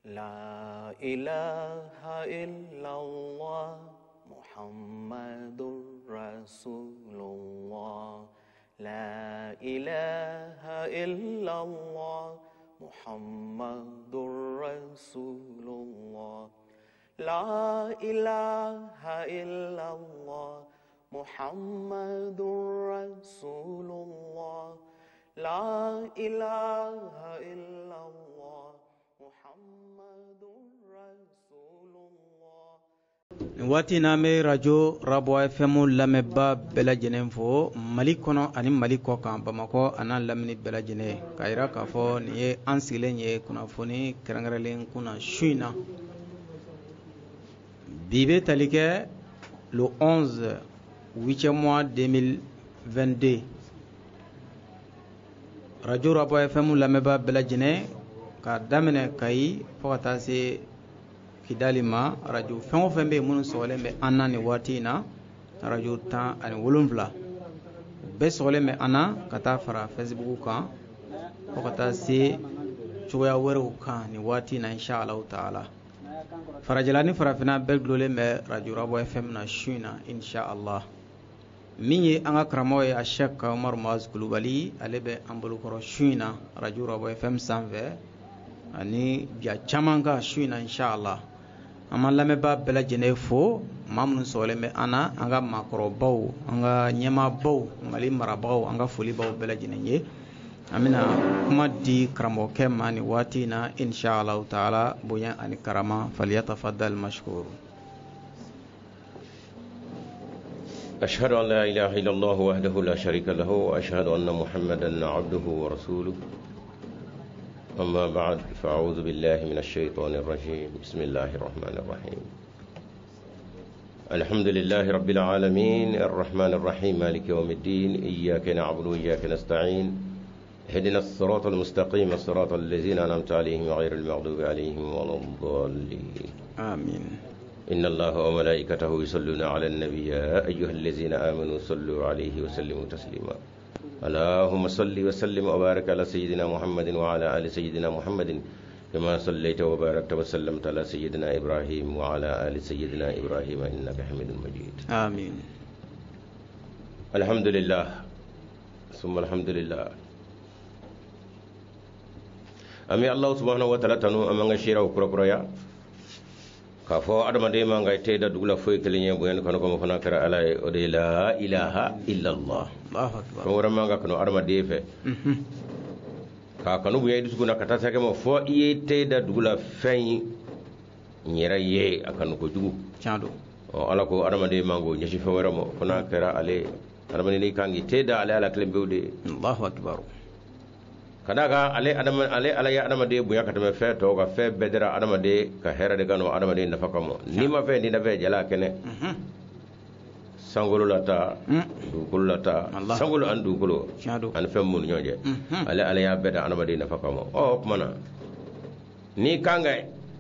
La ilaha illallah Muhammadur Rasulullah. La ilaha illallah Muhammadur Rasulullah. La ilaha illallah Muhammadur Rasulullah. La ilaha illallah Muhammadur Rasulullah. Nin waati in na an bɛ radio Rabois FM lamɛnbaa bɛɛ lajɛlen fo Mali kɔnɔ ani Mali kɔ kan Bamakɔ a n'a lamini bɛɛ lajɛlen k'a jira k'a fɔ nin ye an sigilen ye kunnafoni kɛrɛnkɛrɛnlen kunna su in na bi bɛ tali kɛ le 11 huitième mois 2022 radio Rabois FM lamɛnbaa bɛɛ lajɛlen k'a daminɛ Kayi fo ka taa se Kidali ma radio fɛn o fɛn bɛ yen minnu sɔgɔlen bɛ an na nin waati in na radio 17 u bɛɛ sɔgɔlen bɛ an na ka taa fara Facebook kan fo ka taa se cogoya wɛrɛw kan nin waati in na insha Allah taala farajɛla ni farafinna bɛɛ dulolen bɛ radio Rabois FM na su in na insha Allah min ye an ka karamɔgɔ ye a Sheikh Umaru Muazu Kulubali ale bɛ an bolokɔrɔ su in na radio Rabois FM sanfɛ ani ja caman kan su in na insha Allah an b'an lamɛnbaa bɛɛ lajɛlen fo maa minnu sɔgɔlen bɛ an na an ka maakɔrɔbaw an ka ɲɛmaabaw Mali marabagaw an ka foli b'aw bɛɛ lajɛlen ye an bɛna kuma di karamɔgɔkɛ ma nin waati in na insha Allah taala bonya ani karama falyatafaddal mashkuru. أشهد أن لا إله إلا الله وحده لا شريك له وأشهد أن محمدا عبده ورسوله أما بعد فأعوذ بالله من الشيطان الرجيم بسم الله الرحمن الرحيم الحمد لله رب العالمين الرحمن الرحيم مالك يوم الدين إياك نعبد وإياك نستعين اهدنا الصراط المستقيم الصراط الذين أنعمت عليهم غير المغضوب عليهم ولا الضالين آمين. إن الله وملائكته يصلون على النبي يا أيها الذين آمنوا صلوا عليه وسلموا تسليما اللهم صل وسلم وبارك على سيدنا محمد وعلى آل سيدنا محمد كما صليت وباركت وسلمت على سيدنا إبراهيم وعلى آل سيدنا إبراهيم إنك حميد مجيد. آمين. الحمد لله ثم الحمد لله. Ami Allah subhanahu wa ta'ala tanu an ka seerew kurakuraya k'a fɔ adamaden man ka te da dugu la foyi kelen ye bonya ni kanu kama fana kɛra Ala ye, o de ye la ilaha illallah. Allahu akbar. Fɛn wɛrɛ man ka kanu adamaden fɛ k'a kanu bonya i dusukun na ka taa se hakɛ ma fɔ i ye te da dugu la fɛn in yɛrɛ ye a kanu kojugu. Tiɲɛ don. Ɔ, Ala ko adamaden man k'o ɲɛsin fɛn wɛrɛ ma fo n'a kɛra ale adamaden n'i kan k'i te da ale Ala kelen pewu de ye. Allahu akbar. Ka d'a kan ale adama, ale Ala ye adamaden bonya ka tɛmɛ fɛn tɔw kan, fɛn bɛɛ dira adamaden ka hɛrɛ de kanu, adamaden nafa kama. N'i ma fɛn, n'i na fɛn jala kɛnɛ. Sankolo la ta, dugukolo la ta, sankolo ani dugukolo, Tiɲɛ don. ani fɛn minnu ɲɔgɔn cɛ. Ale Ala y'a bɛɛ da adamaden nafa kama. Ɔ, o tuma na, n'i kan ka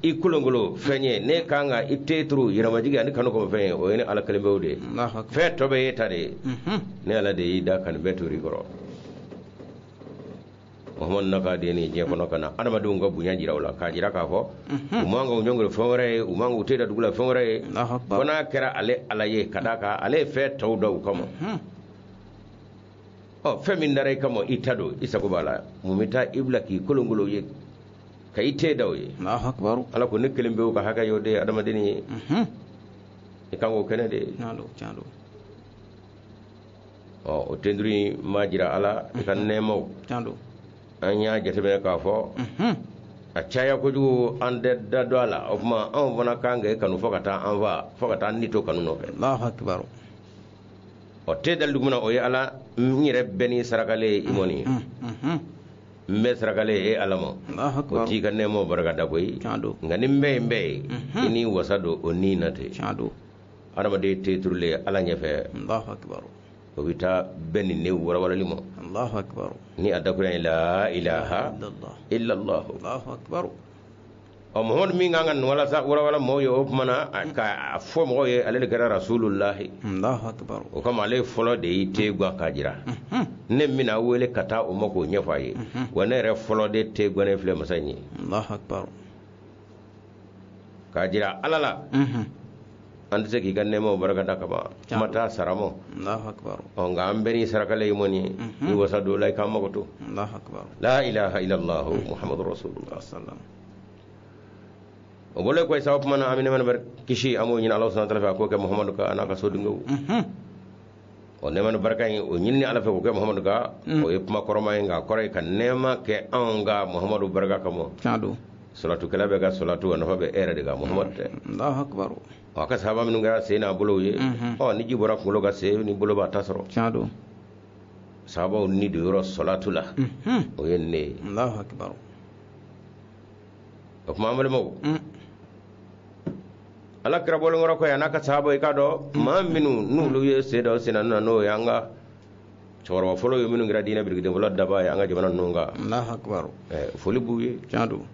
i kolonkolo fɛn ye, n'e kan ka i te turu yɛrɛmajigin ani kanu kama fɛn ye, o ye ne Ala kelen pewu de ye. Allahu akbar. Fɛn tɔ bɛɛ y'e ta de ye. Ne Ala de y'i da ka nin bɛɛ to i kɔrɔ. Muhamadu n'a ka den ni diɲɛ kɔnɔ ka na adamadenw ka bonya jira u la, k'a jira k'a fɔ u man ka u ɲɔngiri fɛn wɛrɛ ye, u man k'u te da dugu la fɛn wɛrɛ ye. Allahu akbar. Fo n'a kɛra ale Ala ye, ka d'a kan ale ye fɛn tɔw da u kama. Ɔ, fɛn min dara i kama, i ta don, i sago b'a la. Mun bɛ taa i bila k'i kolonkolon ye, ka i te da o ye? Allahu akbar. Ala ko ne kelen pewu ka hakɛ y'o de ye adamaden ye. I kan k'o kɛnɛ de ye. Tiɲɛ don, tiɲɛ don. Ɔ, o tenduru in ma jira Ala i ka nɛɛmaw. Tiɲɛ don. An y'a jateminɛ k'a fɔ a caya kojugu an tɛ da don a la. O tuma anw fana kan k'e kanu fo ka taa an fa, fo ka taa ni to kanu nɔfɛ. Allahu akbar. Ɔ, te dali dugu min na, o ye Ala n yɛrɛ bɛɛ ni sarakalen ye i mɔni ye. N bɛ sarakalen ye e Ala ma. Allahu akbar. O t'i ka nɛɛmaw barika da koyi. Tiɲɛ don. Nka ni n bɛ ye, n bɛ ye. I n'i wasa don o ni na ten. Tiɲɛ don. Adamaden te turulen Ala ɲɛfɛ. Allahu akbar. O bɛ taa bɛn ni ne warawalali ma. Allahu akbar. Ni a dakurunya ye la ilaha Illallah. illallah. Allahu akbar. Ɔ, Muhamadu min kan ka nin walasa warawala mɔgɔw ye, o tuma na, a ka a fɔ mɔgɔw ye, ale de kɛra rasulullahi. Allahu akbar. O kama ale fɔlɔ de y'i te gan k'a jira. Ne bɛna wele ka taa o ma k'o ɲɛfɔ a ye. Wa ne yɛrɛ fɔlɔ de te gannen filɛ masa in ye. Allahu akbar. K'a jira Ala la. An tɛ se k'i ka nɛɛmaw barika da kaban, kuma t'a sara ma. Allahu akbar. Ɔ, nka an bɛɛ ni sarakala ye mɔni ye. I wasa don la, i k'an mago to. Allahu akbar. La ilaha illallah Muhammadu rasulullah. Sallam. O bɔlen kɔ sa, o tuma na an bɛ nɛɛma ni kisi, an b'o ɲini Ala subhanahu wa ta'ala fɛ, a k'o kɛ Muhammadu kan a n'a ka sodenw. O nɛɛma ni barika in, o ɲinini Ala fɛ k'o kɛ Muhammadu kan, o ye kuma kɔrɔma ye, nka a kɔrɔ ye ka nɛɛma kɛ anw ka Muhammadu barika kama. Tiɲɛ don. Salatukɛla bɛ ka salatu, a nafa bɛ e yɛrɛ de kan, Muhammadu tɛ. Allahu akbar. A ka sahaba minnu kɛra sen n'a bolow ye, ɔ, ni ji bɔra kunkolo kan, sen ni bolo b'a ta sɔrɔ. Tiɲɛ don. Sahabaw ni don yɔrɔ salatu la, o ye nin de ye. Allahu akbar. O tuma, an balimaw, Ala kira bɔlen kɔrɔ kɔ yan n'a ka sahaba, i k'a dɔn maa minnu n'olu ye sen da o sen na, n'o ye an ka cɛkɔrɔba fɔlɔ ye, minnu kɛra diinɛ birikiden fɔlɔ daba ye an ka jamana ninnu kan. Allahu akbar. Foli b'u ye. Tiɲɛ don.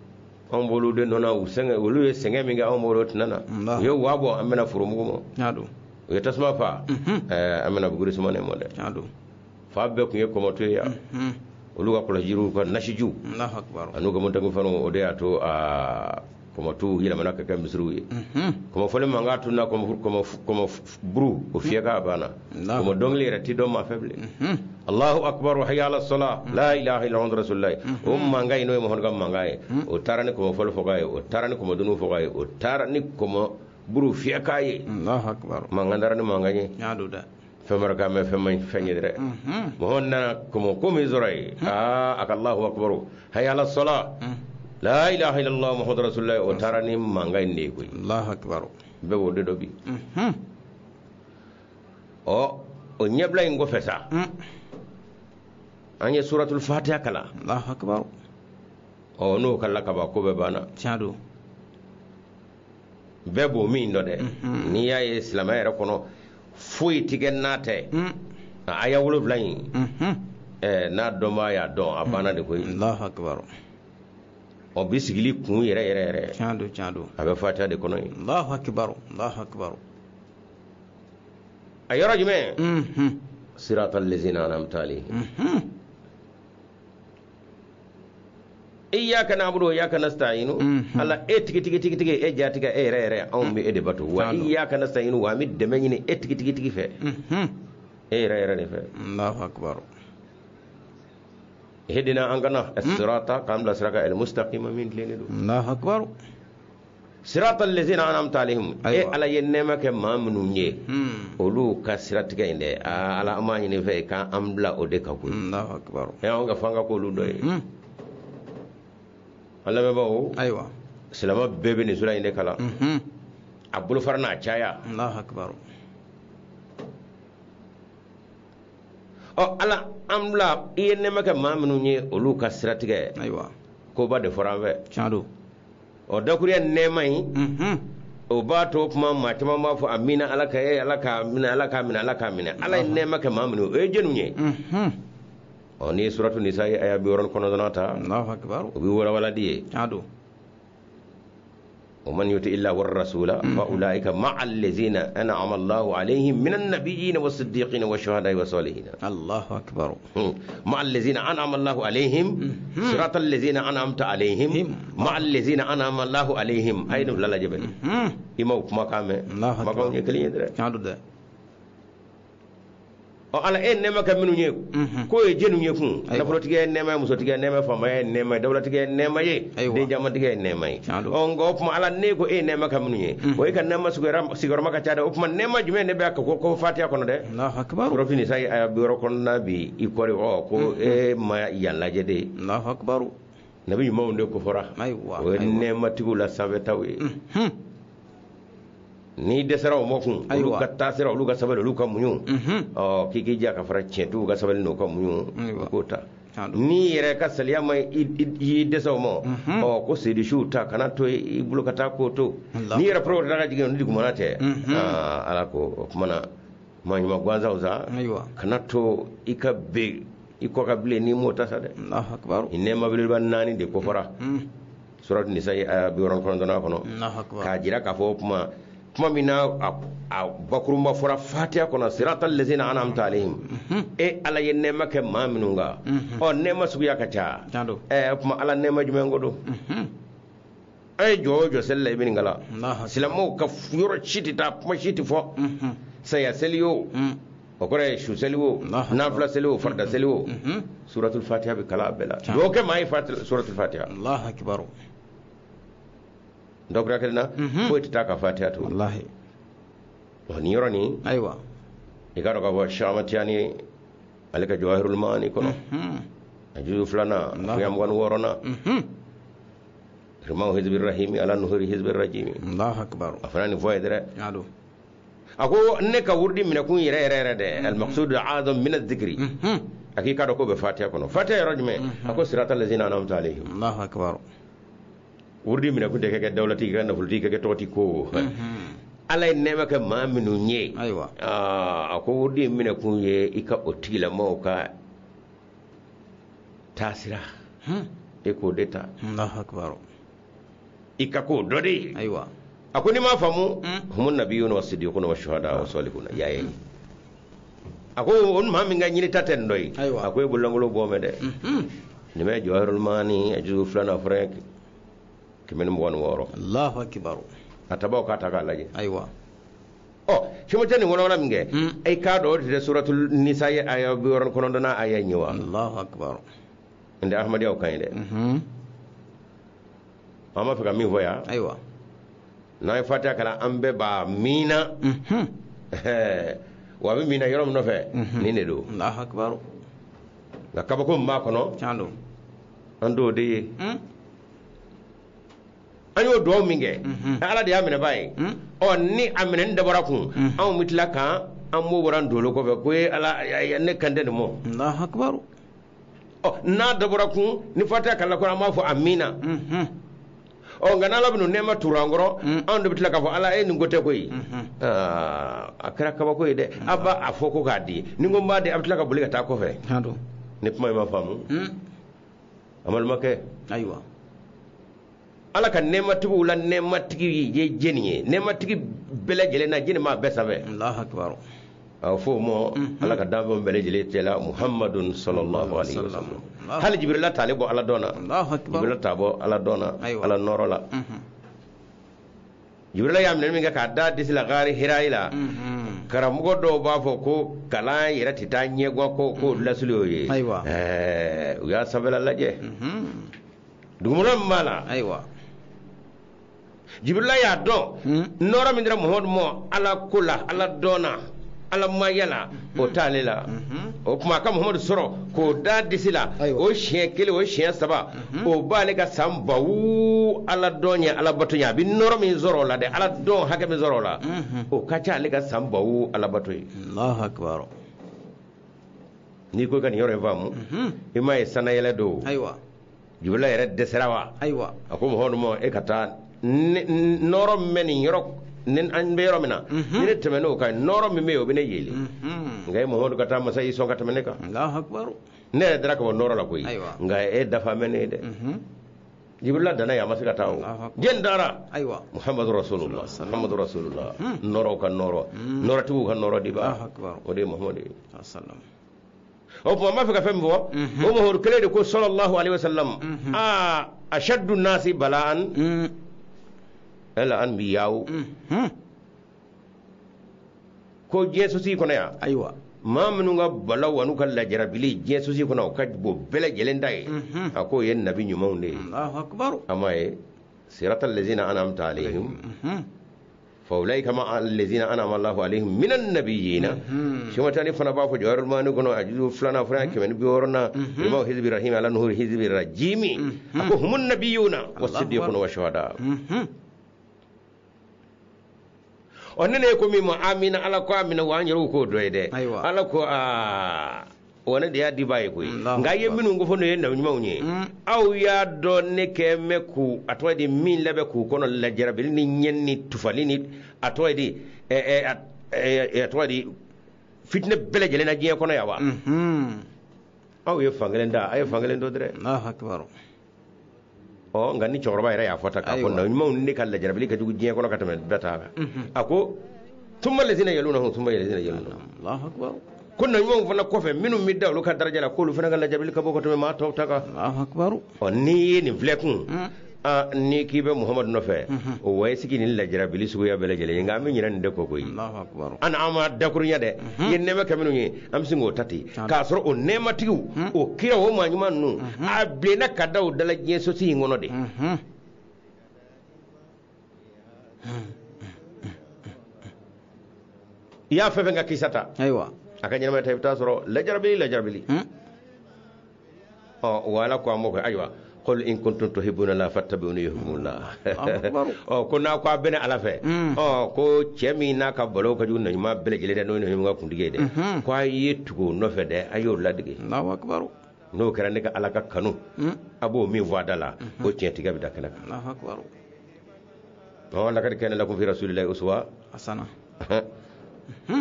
Anw b'olu de nɔ na, u sɛgɛn, olu ye sɛgɛn min kɛ, anw b'olu tɛna na. U ye waa bɔ, an bɛna foromugu ma. Tiɲɛ don. U ye tasuma fa, an bɛna buguri sumanen ma dɛ. Tiɲɛ don. Fa bɛɛ tun ye kɔmɔto ye yan. Olu ka kɔlɔsijiriw, ka nasijiw Allahu akbar. An'u ka montagne fɛnw, o de y'a to aa kɔmɔtuw yɛlɛmana ka kɛ misiriw ye. Kɔmɔfɔli mankan tunna, kɔmɔ buru o fiyɛ k'a banna. Kɔmɔ dɔnkili yɛrɛ ti dɔn maa fɛ bilen. Allahu akbar, hayya ala sala, la ilaha illallah rasulullah, o mankan in, n'o ye Muhamadu ka mankan ye, o taara ni kɔmɔfɔli fɔ k'a ye, o taara ni kɔmɔdunniw fɔ k'a ye, o taara ni kɔmɔ buru fiyɛ k'a ye. Allahu akbar. Mankan taara ni mankan ye. Tiɲɛ don dɛ. Fɛn wɛrɛ ka mɛn, fɛn ma fɛn ye dɛ. Mɔgɔ nana kɔmɔ ko min sɔrɔ yen, aa, a ka Allahu akbar, hayya ala sala, la ilaha illallah Muhammadu rasulullah, o taara ni mankan in de ye koyi. Allahu akbar. Bɛɛ b'o de dɔn bi. Ɔ, o ɲɛbila in kɔfɛ sa, an ye suratul Fatiha kalan. Allahu akbar. Ɔ, n'o kalala kaban, ko bɛɛ banna. Tiɲɛ don. Bɛɛ b'o min dɔn dɛ, n'i y'a ye silamɛya yɛrɛ kɔnɔ, foyi ti kɛ n'a tɛ a aya 7 in. N'a dɔnbaa y'a dɔn, a banna de koyi. Allahu akbar. Ɔ, bi sigili kun yɛrɛ yɛrɛ yɛrɛ, Tiɲɛ don, tiɲɛ don. a bɛ Fatiha de kɔnɔ yen. Allahu akbar, Allahu akbar. A yɔrɔ jumɛn? Siratal lezina an'amta alayhim. Iyyaka na'budu wa iyyaka nasta'inu. Ala, e tigi tigi tigi tigi, e jati ka e yɛrɛ yɛrɛ, anw bɛ e de bato. Wa iyyaka nasta'inu, wa an bɛ dɛmɛ ɲini e tigi tigi tigi fɛ, e yɛrɛ yɛrɛ de fɛ. Allahu akbar. Ihdina, an kana, as-sirata, k'an bila sira kan, al-mustaqima, min tilennen don. Allahu akbar. Siratal lezina an'amta alayhim, e Ala ye nɛɛma kɛ maa minnu ye, olu ka siratigɛ in dɛ. Aa, Ala, an b'a ɲini fɛ k'an bila o de kan koyi. Allahu akbar. Ɛ, anw ka f'an ka k'olu dɔ ye. An lamɛnbaaw, Ayiwa. Silamɛ bɛɛ bɛ nin sura in de kalan, a bolofara n'a caya. Allahu akbar. Ɔ, Ala, an bila i ye nɛɛma kɛ maa minnu ye, olu ka siratigɛ. Ayiwa. Koba de fɔra an fɛ. Tiɲɛ don. Ɔ, dakuruya nɛɛma in, o b'a to kuma maa caman b'a fɔ amina, Ala ka e Ala k'a minɛ, Ala k'a minɛ, Ala k'a minɛ. Ala ye nɛɛma kɛ maa minnu ye, o ye jɔnniw ye? Ɔ, n'i ye suratu Nisa ye aya 69 ta, Allahu akbar. o bɛ walawala di ye. Tiɲɛ don. ومن يطع الله والرسول فأولئك مع الذين أنعم الله عليهم من النبيين والصديقين والشهداء والصالحين. الله أكبر. مع الذين أنعم الله عليهم، صراط الذين أنعمت عليهم، مع الذين أنعم الله عليهم، أين لا جبل إما ما كان ما كان يكلين يدري. Ɔ, Ala, e nɛɛma kɛ minnu ye, k'o ye jɛnniw ye kun? Nafolotigiya ye nɛɛma ye, musotigiya ye nɛɛma ye, faamaya ye nɛɛma ye, dawulatigiya ye nɛɛma ye, den camantigiya ye nɛɛma ye. Ɔ, nka o tuma, Ala, ne ko e ye nɛɛma kɛ minnu ye, o e ka nɛɛma sigiyɔrɔma ka ca dɛ. O tuma, nɛɛma jumɛn ne bɛ ka ko Fatiha kɔnɔ dɛ? Suratu Nisa ye aya 69 bi i kɔri. Ɔ, ko e ma yan lajɛ de. Nabi ɲumanw de ko fɔra, o ye nɛɛmatigiw la sanfɛtaw ye. N'i dɛsɛra o ma kun, olu ka taasira, olu ka sabali, olu ka muɲu. Ɔ, k'i k'i diya ka fara tiɲɛtigiw ka sabali n'u ka muɲu, i k'o ta. N'i yɛrɛ ka saliya ma, i y'i dɛsɛ o ma, ɔ, ko sedisiw ta, kana to i bolo ka taa k'o to. N'i yɛrɛ porokoto ka jigin, ni dugumana tɛ. Ala ko o tuma na, maa ɲuman gansanw sa, kana to i ka ben i kɔ ka bilen n'i m'o ta sa dɛ. Nɛɛma belebeleba naani de kofɔra suratu Nisa ye aya 69 kɔnɔ, k'a jira k'a fɔ o kuma, kuma min na a bakurunba fɔra Fatiha kɔnɔ, siratal lezina an'amta alayhim, e Ala ye nɛɛma kɛ maa minnu kan. Ɔ, nɛɛma suguya ka ca. Ɛ, o tuma, Ala, nɛɛma jumɛn ko don? A ye jɔ o jɔ seli la, i bɛ nin kalan. Silamɛw ka yɔrɔ si tɛ taa, kuma si tɛ fɔ. Saya seli o, o kɔrɔ ye su seli o, nafila seli o, farida seli o, suratul fatiha bɛ kalan a bɛɛ la. Dugawu kɛ maa ye suratul fatiha. Allahu akbar. Dɔw kelen na, foyi tɛ taa ka fatiha to. Wallahi. Nin yɔrɔ nin, ayiwa, i k'a dɔn k'a fɔ Shamati Tijani ale ka Jawahirul Maani kɔnɔ, a juzu filanan, a 26nan, rimahu hizbir rahimi ala nuhuri hizbir rajimi. Allahu akbar. A fana nin fɔ ye dɛ. A ko ne ka wurudi minɛkun yɛrɛ yɛrɛ yɛrɛ dɛ, al-maqsudu azam min adh-dhikri, a k'i k'a dɔn k'o bɛ fatiha kɔnɔ. Fatiha yɔrɔ jumɛn? A ko sirata lazina an'amta alayhim. Allahu akbar. Wurudi minɛkun tɛ kɛ dawulatigi, ka nafolotigi, ka kɛ tɔgɔtigi ko. Ala ye nɛɛma kɛ maa minnu ye, ayiwa, a ko wurudi minɛkun ye i ka o tigilamɔgɔw ka taasira, e k'o de ta. Allahu akbar. I ka k'o dɔ de ye. Ayiwa. A ko n'i m'a faamu, humu nabiyuna wa sidiquna wa shuhada wa salihuna. Y'a ye, a ko o maa min ka ɲinita tɛ nin dɔ ye, a ko e bololankolon bɔ mɛn dɛ. Nin bɛ Jawahirul Maani, a juzu filanan, fura 126. Allahu akbar. A tabaw k'a ta k'a lajɛ. Ayiwa. Ɔ, Sɛmɔcɛ nin walawala min kɛ, i k'a dɔn o de tɛ suratul nisa ye aya 69 aya in ye wa? Allahu akbar. N tɛ Ahmadiyaw kan ye dɛ. An b'a fɛ ka min fɔ yan. Ayiwa. N'an ye fatiha kalan, an bɛɛ b'a min na. Wa a bɛ min na yɔrɔ min nɔfɛ, nin de don. Allahu akbar. Nka kabako min b'a kɔnɔ, tiɲɛ don, an t'o de ye. An y'o duwawu min kɛ, Ala de y'a minɛbaa ye. Ɔ, ni a minɛni dabɔra kun, anw bɛ tila kan an b'o bɔra ndolo kɔfɛ ko e Ala, ne kan tɛ nin ma. Allahu akbar. Ɔ, n'a dabɔra kun, ni fatiha kalanna kɔrɔ, an b'a fɔ amina. Ɔ, nka n'Ala bɛna nɛɛma turu an kɔrɔ, anw de bɛ tila k'a fɔ Ala, e nin ko tɛ koyi. A kɛra kabako ye dɛ. A b'a a fɔ ko k'a di, ni n ko n b'a di, a bɛ tila ka boli ka taa kɔfɛ. Ni kuma in ma faamu, a balimakɛ. Ayiwa. Ala ka nɛɛmatigiw la nɛɛmatigi ye jɛni ye, nɛɛmatigi bɛɛ lajɛlen na jɛni maa bɛɛ sanfɛ. Allahu akbar. A fɔ o ma, Ala ka danfɛnw bɛɛ lajɛlen cɛla, Muhammadun sallallahu alaihi wasallam. Hali Jibirila t'ale bɔ Ala dɔn na. Allahu akbar. Jibirila t'a bɔ Ala dɔn na, Ala nɔɔrɔ la. Jibirila y'a minɛ min kɛ k'a da disi la gari Hirayi la, karamɔgɔ dɔw b'a fɔ ko kalan yɛrɛ tɛ taa ɲɛguwa ko k'o lasili y'o ye. Ayiwa. U y'a sanfɛla lajɛ. Dugumana min b'a la. Ayiwa. Jibirila y'a dɔn nɔɔrɔ min dira Muhamadu ma Ala ko la, Ala dɔn na, Ala maya la, o t'ale la. O tuma a ka Muhamadu sɔrɔ k'o da disi la, o siɲɛ kelen, o siɲɛ saba, o b'ale ka san bawu Ala dɔn ye, Ala bato ye. A bɛ nɔɔrɔ min sɔrɔ o la dɛ, Ala dɔn hakɛ min sɔrɔ o la, o ka ca ale ka san bawu Ala bato ye. Allahu akbar. N'i ko i ka nin yɔrɔ in faamu, i m'a ye sanayɛlɛ don. Ayiwa. Jibirila yɛrɛ dɛsɛra wa? Ayiwa. A ko Muhamadu ma, e ka taa nɔɔrɔ min bɛ nin yɔrɔ, ni an bɛ yɔrɔ min na, ni ne tɛmɛn'o kan, nɔɔrɔ min bɛ yen, o bɛ ne yeelen. Nka e Muhamadu ka taa masa y'i sɔn ka tɛmɛ ne kan. Allahu akbar. Ne yɛrɛ dara ka bɔ nɔɔrɔ la koyi. Ayiwa. Nka e dafa mɛ ne ye dɛ. Jibirila danna yen, a ma se ka taa o. Jɛn taara. Ayiwa. Muhamadu Rasulullah, Muhamadu Rasulullah. Nɔɔrɔw ka nɔɔrɔ, nɔɔrɔtigiw ka nɔɔrɔ diba. Allahu akbar. O de ye Muhamadu ye. Sallam. O tuma n b'a fɛ ka fɛn min fɔ, o Muhamadu kelen de ko sallallahu alaihi wasallam, aa ashaddu nasi bala'an al anbiya'u. Ko diɲɛ sosi kɔnɔ yan. Ayiwa. Maa minnu ka balaw an'u ka lajarabili diɲɛ sosi kɔnɔ, o ka bon bɛɛ lajɛlen ta ye. A k'o ye nabi ɲumanw de ye. Allahu akbar. A m'a ye siratal ladzina an'amta alayhim fa ulaika ma allazina an'ama Allahu alayhim minan nabiyina. Sɛmɔtani fana b'a fɔ Jawahirul Maani kɔnɔ, a juzu filanan, fura 160 na, imamu hizbi rahim ala nuhuri hizbi rajimi. A ko humun nabiyuna wasiddiquna wa shuhada. Ɔ, ne ne ko min ma amina, Ala ko amina, wa an yɛrɛw k'o dɔ ye dɛ. Ala ko aa, wa ne de y'a dibaa ye koyi. Nka i ye minnu ko fɔ n'o ye nabi ɲumanw ye, aw y'a dɔn ne kɛ mɛ k'u, a tɔgɔ ye di, min labɛn k'u kɔnɔ lajarabili ni ɲɛni ni tufali ni a tɔgɔ ye di, a tɔgɔ ye di, fitinɛ bɛɛ lajɛlen na diɲɛ kɔnɔ yan wa. Aw ye fankelen da, a ye fankelen dɔ dɛ. Allahu akbar. Ɔ, nka ni cɛkɔrɔba yɛrɛ y'a fɔ ta k'a fɔ nabi ɲumanw ne ka lajarabili ka jugu diɲɛ kɔnɔ ka tɛmɛ bɛɛ ta kan. A ko thumma allazina yalunahum thumma allazina yalunahum. Allahu akbar. Ko nabi ɲumanw fana kɔfɛ minnu bɛ da olu ka daraja la, k'olu fana ka lajarabili ka bɔ ka tɛmɛ maa tɔw ta kan. Allahu akbar. Ɔ, n'i ye nin filɛ kun, N'i k'i bɛ Muhamadu nɔfɛ, o wa i sigi ni lajarabili suguya bɛɛ lajɛlen ye, nka an bɛ ɲinɛ nin de kɔ koyi. An an ma dakurunya dɛ, i ye nɛɛma kɛ minnu ye, an bɛ sin k'o ta ten, k'a sɔrɔ o nɛɛmatigiw, o kira, o maa ɲuman ninnu, a bilenna ka da o dala diɲɛ sosi in kɔnɔ de. I y'a fɛn fɛn ka kisa ta, ayiwa, a ka ɲɛnamaya ta, i bɛ taa sɔrɔ lajarabili. Ɔ wa Ala ko an m'o kɛ, ayiwa. Qul in kuntum tuhibbuna Allah fattabi'uni yuhibbukumullah. Ɔ ko n'a ko a bɛ ne Ala fɛ, ɔ ko cɛ min n'a ka balo ka jugu naɲuman bɛɛ lajɛlen dɛ, n'o ye naɲuman ka kuntigi ye dɛ, ko a ye tugu o nɔfɛ dɛ, a y'o ladege. Allahu akbar. N'o kɛra ne ka Ala ka kanu, a b'o min fɔ a da la, o tiɲɛtigiya bɛ da kɛnɛ kan. Allahu akbar. Ɔ laqad kana lakum fi rasulillahi uswa hasana.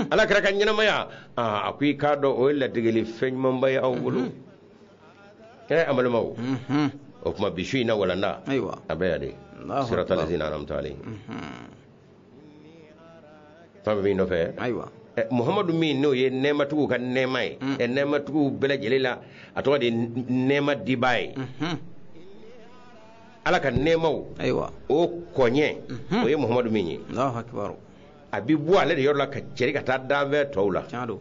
Ala kɛra ka ɲɛnamaya, a ko i k'a dɔn o ye ladegeli fɛn ɲumanba ye aw bolo. An balimaw, o tuma bi su in na walanda, ayiwa, a bɛ yan de, sirata lazina an'amta alayhim. Fɛn min nɔfɛ, ayiwa, Muhamadu min n'o ye nɛɛmatigiw ka nɛɛma ye, nɛɛmatigiw bɛɛ lajɛlen la, a tɔgɔ de nɛɛma dibaa ye. Ala ka nɛɛmaw, ayiwa, o kɔɲɛ, o ye Muhamadu min ye. Allahu akbar. A bi bɔ ale de yɔrɔ la ka cɛri ka taa danfɛn tɔw la. Tiɲɛ don.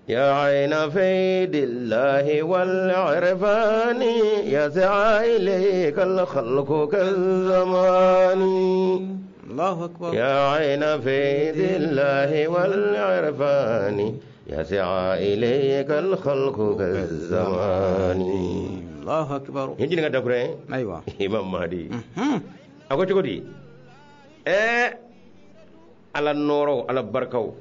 يا عين فيد الله والعرفان يسعى إليك الخلق كالزمان. الله أكبر. يا عين فيد الله والعرفان يسعى إليك الخلق كالزمان. الله أكبر. يجيني قد أقول. أيوة. إمام مهدي. أقول تقولي إيه على النور على البركة.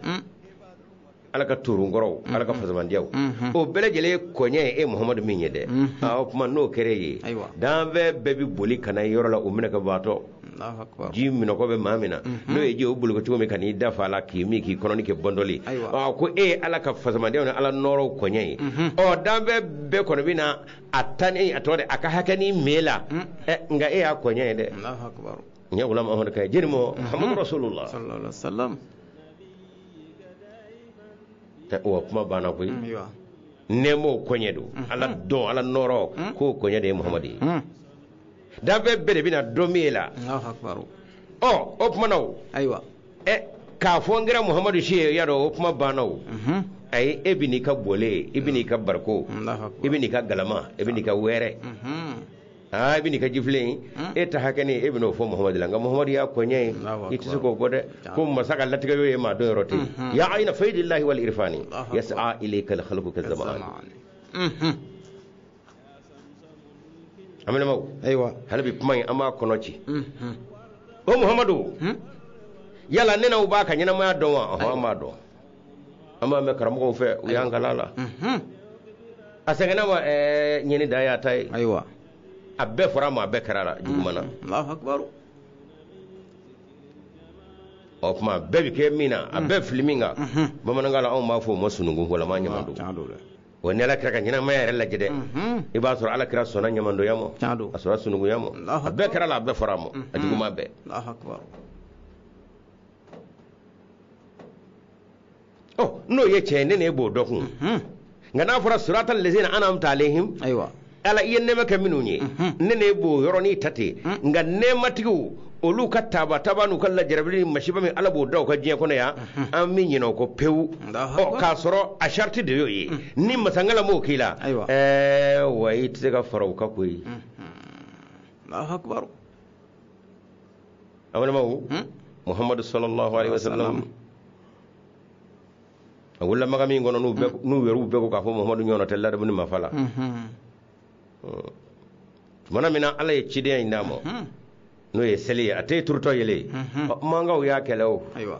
Ala ka turunkɔrɔw, Ala ka fasamandiyaw, o bɛɛ lajɛlen kɔɲɛ ye e Muhamadu min ye dɛ. O tuma n'o kɛra ye, danfɛn bɛɛ bɛ boli ka na yɔrɔ la o minɛ ka baatɔ. Ji minɔgɔ bɛ maa min na, n'o ye ji o boli ko cogo min ka n'i da fa la k'i min k'i kɔnɔni kɛ bɔndɔli. Ko e ye Ala ka fasamandiyaw ni Ala nɔɔrɔw kɔɲɛ ye. Ɔ danfɛn bɛɛ kɔni bɛ na a ta ni a tɔgɔ de a ka hakɛ ni me la. Nka e y'a kɔɲɛ ye dɛ. N ye Gulam Ahmadu ka ye jeli mɔ Muhammadu Rasulullah. Sallallahu alaihi wasallam. Wa kuma banna koyi. Nɛɛmaw kɔɲɛ don, Ala dɔn, Ala nɔɔrɔ, k'o kɔɲɛ de ye Muhamadu ye. Danfɛn bɛɛ de bɛna dɔn min ye la. Ɔ o kuma na o. Ayiwa. K'a fɔ n kɛra Muhamadu si ye, y'a dɔn o kuma banna o. Ayi, e bɛ n'i ka bɔlen, i bɛ n'i ka bariko, i bɛ n'i ka galama, i bɛ n'i ka wɛrɛ. I bɛ n'i ka jifilen, e ta hakɛ ni e bɛn'o fɔ Muhamadu la, nka Muhamadu y'a kɔɲɛ ye, i tɛ se k'o bɔ dɛ. Ko masa ka latigɛ ye maa dɔn yɔrɔ tɛ yen. Ya ayna faydillahi wal irfani yas'a ilayka al khalqu kazaman. An balimaw, ayiwa, hali bi kuma in an b'a kɔnɔ ci. O Muhamadu, yala ne n'aw b'a ka ɲɛnamaya dɔn wa? Ɔhɔn, an b'a dɔn. An b'a mɛn karamɔgɔw fɛ, u y'an kalan la. A sɛgɛnna wa? Ɲini dan y'a ta ye. Ayiwa. A bɛɛ fɔra a ma, a bɛɛ kɛra la juguman na. Allahu akbar. O tuma bɛɛ bɛ kɛ min na, a bɛɛ fili min kan. Bamanankan la anw b'a fɔ o ma sununkun ko la, ma ɲaman don. Wa ni Ala kɛra ka ɲɛnamaya yɛrɛ lajɛ dɛ, i b'a sɔrɔ Ala kɛra sɔnna ɲamandonya ma, a sɔrɔ sununkunya ma, a bɛɛ kɛra la, a bɛɛ fɔra a ma, a juguman bɛɛ. Allahu akbar. Ɔ n'o ye tiɲɛ ye, ne n'e b'o dɔn kun. Nka n'a fɔra sirata lezina an'amta alayhim, ayiwa, Ala i ye nɛɛma kɛ minnu ye, ne ne b'o yɔrɔnin ta ten. Nka nɛɛmatigiw olu ka taaba taaba n'u ka lajarabili ni masiba min Ala b'o da u ka diɲɛ kɔnɔ yan, an bɛ ɲinɛ o kɔ pewu. Ɔ k'a sɔrɔ a sariti de y'o ye, ni masankala m'o k'i la, wa i tɛ se ka fara u kan koyi. Allahu akbar. An balimaw, Muhamadu sallallahu alaihi wasallam, a wulila maga min kɔnɔ, n'u yɛrɛw bɛɛ ko k'a fɔ Muhamadu ɲɔgɔnna tɛ ladamu ni mafa la. Tumana min na Ala ye cidenya in d'a ma, n'o ye seli ye, a tɛ turutɔ yɛlɛ ye. Mankaw y'a kɛlɛ o. Ayiwa.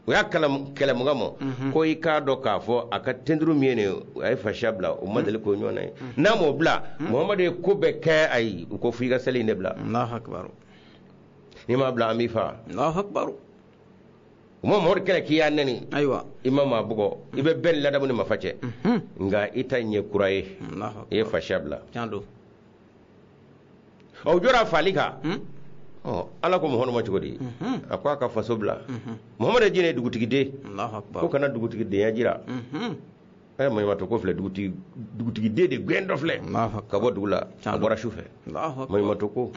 U y'a kɛlɛ mun kama? Ko i k'a dɔn k'a fɔ a ka tenduru min ye nin ye, a ye fasiya bila, o ma deli k'o ɲɔgɔnna ye. N'a m'o bila, Muhamadu ye ko bɛɛ kɛ a ye, u ko f'i ka seli in de bila. Allahu akbar. N'i m'a bila, an b'i fa. Allahu akbar. U ma Muhamadu kɛlɛ k'i y'a nɛni. Ayiwa. I ma maa bugɔ, i bɛ bɛɛ ladamu ni mafa cɛ. Nka i ta in ye kura ye. I ye fasiya bila. Tiɲɛ don. Ɔ u jɔra fali kan. Ɔ Ala ko Muhamadu ma cogo di? A ko a ka faso bila. Muhamadu ye jinɛ ye dugutigiden. Allahu akbar. Ko kana dugutigidenya jira. Ɛ maɲumatɔ ko filɛ, dugutigi dugutigi de gɛn dɔ filɛ ka bɔ dugu la, a bɔra su fɛ. Maɲumatɔ ko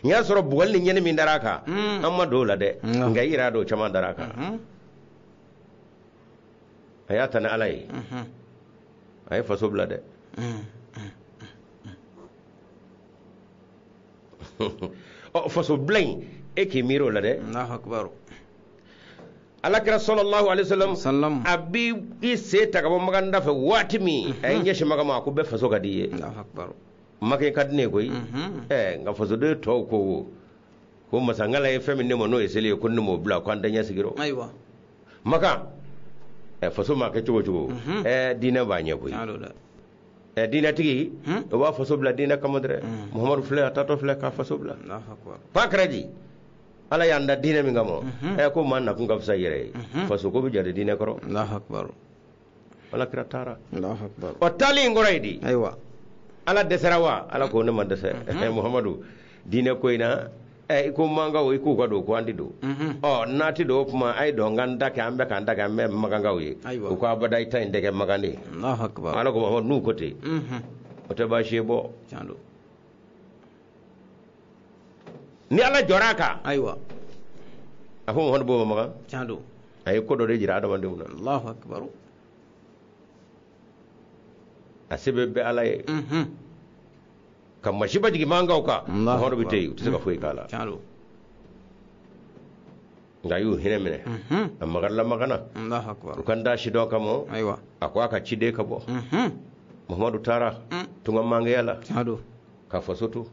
n y'a sɔrɔ bugɔli ni ɲɛni min dara a kan, an ma don o la dɛ, nka i yɛrɛ y'a dɔn o caman dara a kan. A y'a ta ni Ala ye, a ye faso bila dɛ. Ɔ, faso bila in, e k'i miiri o la dɛ. Ala kira sallallahu alaihi wasallam a bi i sen ta ka bɔ Makan da fɛ waati min, a ye ɲɛsin Makan ma, a ko bɛɛ faso ka di i ye, Makan ka di ne ye koyi. Ɛ, nka fasoden tɔw ko ko masangala ye fɛn min ne ma, n'o ye seli ye, ko ne m'o bila, ko an tɛ ɲɛ sigi. Ayiwa, Makan, ɛ, faso ma kɛ cogo cogo, ɛ, diinɛ b'a ɲɛ koyi. Ɛ, diinɛtigi o b'a faso bila diinɛ kama dɛ. Muhamadu filɛ, a taatɔ filɛ k'a faso bila. K'a kɛra di? Ala y'an da diinɛ min kama, ɛ, ko maa nakun ka fisa i yɛrɛ ye, faso ko bɛ jate diinɛ kɔrɔ. Ala kira taara. Ɔ, taali in kɔrɔ ye di? Ayiwa, Ala dɛsɛra wa? Ala ko ne ma dɛsɛ. Muhamadu, diinɛ ko in na, ɛ, i ko mankaw, i k'u ka don, ko an ti don. Ɔ, n'a ti don, o tuma a ye dɔn k'an ta kɛ, an bɛ k'an ta kɛ, an bɛ makankaw ye. U ko abada, i ta in tɛ kɛ makan de ye. Ala ko Muhamadu, n'u ko ten, o tɛ baasi ye bɔ. Ni Ala jɔra a kan, ayiwa, a ko Muhamadu b'o ma makan. A ye ko dɔ de jira adamadenw na. A se bɛ bɛɛ Ala ye ka masiba jigin mankaw kan, Muhamadu bɛ to yen, u tɛ se ka foyi k'a la. Nka a y'u hinɛ minɛ, a makarila makana, u kan da sidɔn kama, a ko a ka ciden ka bɔ. Muhamadu taara tunga mangaya la ka faso to.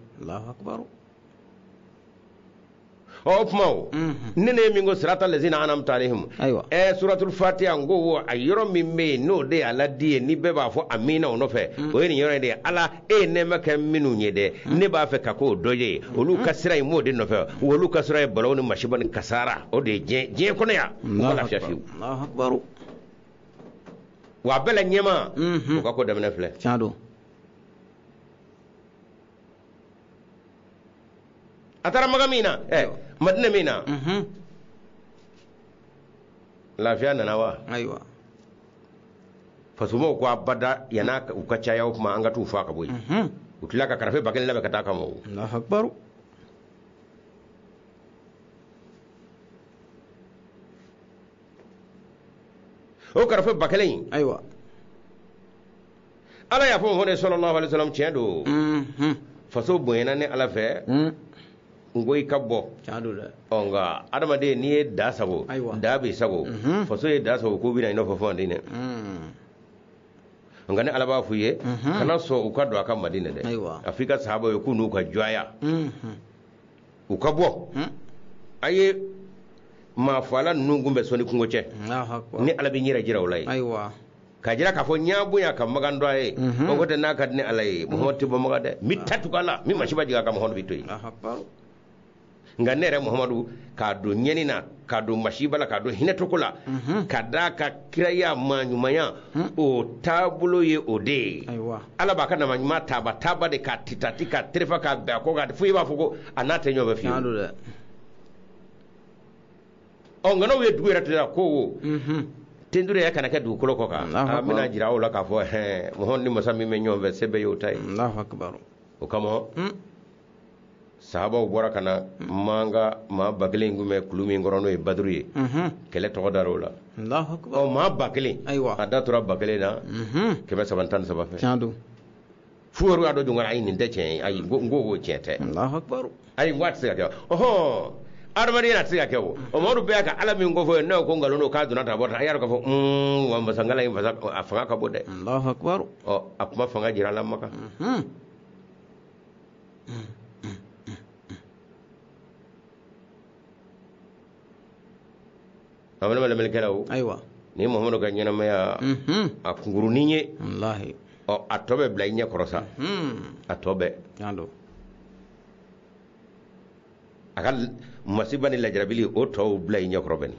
Ɔ, o kuma o, ne ne ye min ko sirata lezina anamta alayhim, ɛ, suratul fatiha, n ko a yɔrɔ min bɛ yen n'o de ye Ala di ye, ni bɛɛ b'a fɔ amina o nɔfɛ, o ye nin yɔrɔ in de ye. Ala, e ye nɛɛma kɛ minnu ye dɛ, ne b'a fɛ ka k'o dɔ ye, olu ka sira in m'o de nɔfɛ. Olu ka sira ye balawu ni masiba ni kasara o de ye diɲɛ diɲɛ kɔnɔ yan, u ma lafiya fiyewu. Wa a bɛɛ la ɲɛma u ka ko daminɛ filɛ. A taara Makan min na, ɛ, Madina min na, lafiya nana wa? Ayiwa, fasomaw ko abada, yan'a u ka caya, o tuma an ka t'u faa ka bɔ yen. U tila ka karafe 1000 labɛn ka taa kama o. O karafe 1000 in, ayiwa, Ala y'a fɔ Muhamadu sallallahu alaihi wasallam, tiɲɛ don, faso bonyana ne Ala fɛ, n ko i ka bɔ. Ɔ, nka adamaden, n'i ye da sago, da b'i sago. Faso ye da sago k'u bɛna i nɔfɛ fɔ Madinɛ. Nka ne Ala b'a f'u ye, kana sɔn u ka don a ka Madinɛ dɛ. A f'i ka sahaba ye k'u n'u ka jɔnya, u ka bɔ. A ye maa fala ninnu kun bɛ sɔnni kungo cɛ, ni Ala bɛ n yɛrɛ jira o la ye. K'a jira k'a fɔ n y'a bonya ka Makan dɔn a ye. O ko tɛ, n'a ka di ne Ala ye, Muhamadu tɛ bɔ Makan dɛ, n bɛ ta tugu a la, n bɛ masiba jigin a kan, Muhamadu bɛ to yen. Nka ne yɛrɛ Muhamadu, k'a don ɲɛni na, k'a don masiba la, k'a don hinɛtoko la, ka d'a ka kiraya maa ɲumanya o taabolo ye o de ye. Ala b'a ka nama ɲuman taaba taaba de k'a titati k'a terefa k'a bɛn a kɔ kan, fo i b'a fɔ ko a n'a tɛ ɲɔgɔn fɛ fiyewu. Ɔ, nka n'aw ye dugu yɛrɛ to yan ko o tendure yɛrɛ kana kɛ dugukolo kɔ kan, an bɛna jira aw la k'a fɔ hɛn, Muhamadu ni masa min bɛ ɲɔgɔn fɛ, se bɛɛ y'o ta ye. O kama sahabaw bɔra ka na manga maa 1000 in kun bɛ kulu min kɔrɔ, n'o ye Baduru ye, kɛlɛ tɔgɔ dar'o la. Ɔ, maa 1000, a da tora 1000 na 313 fɛ. Fo yɛrɛ y'a dɔn jɔn, ayi, nin tɛ tiɲɛ ye, ayi, n ko o tiɲɛ tɛ, ayi, n ko a tɛ se ka kɛ. Ɔhɔn, adamadenya a tɛ se ka kɛ. O o Mamadu bɛɛ y'a ka Ala min ko fɔ ye, n'o ko nkalon don, k'a donna tan, a bɔra tan, a y'a dɔn k'a fɔ wa masangala in fasa a fanga ka bon dɛ. Ɔ, a kuma fanga jira la Makan. A balima lamɛnnikɛlaw, ayiwa, ni Muhamadu ka ɲɛnamaya a kunkurunin ye, ɔ, a tɔ bɛ bila i ɲɛ kɔrɔ sa, a tɔ bɛɛ a ka masiba ni lajarabili, o tɔw bila i ɲɛ kɔrɔ bɛni.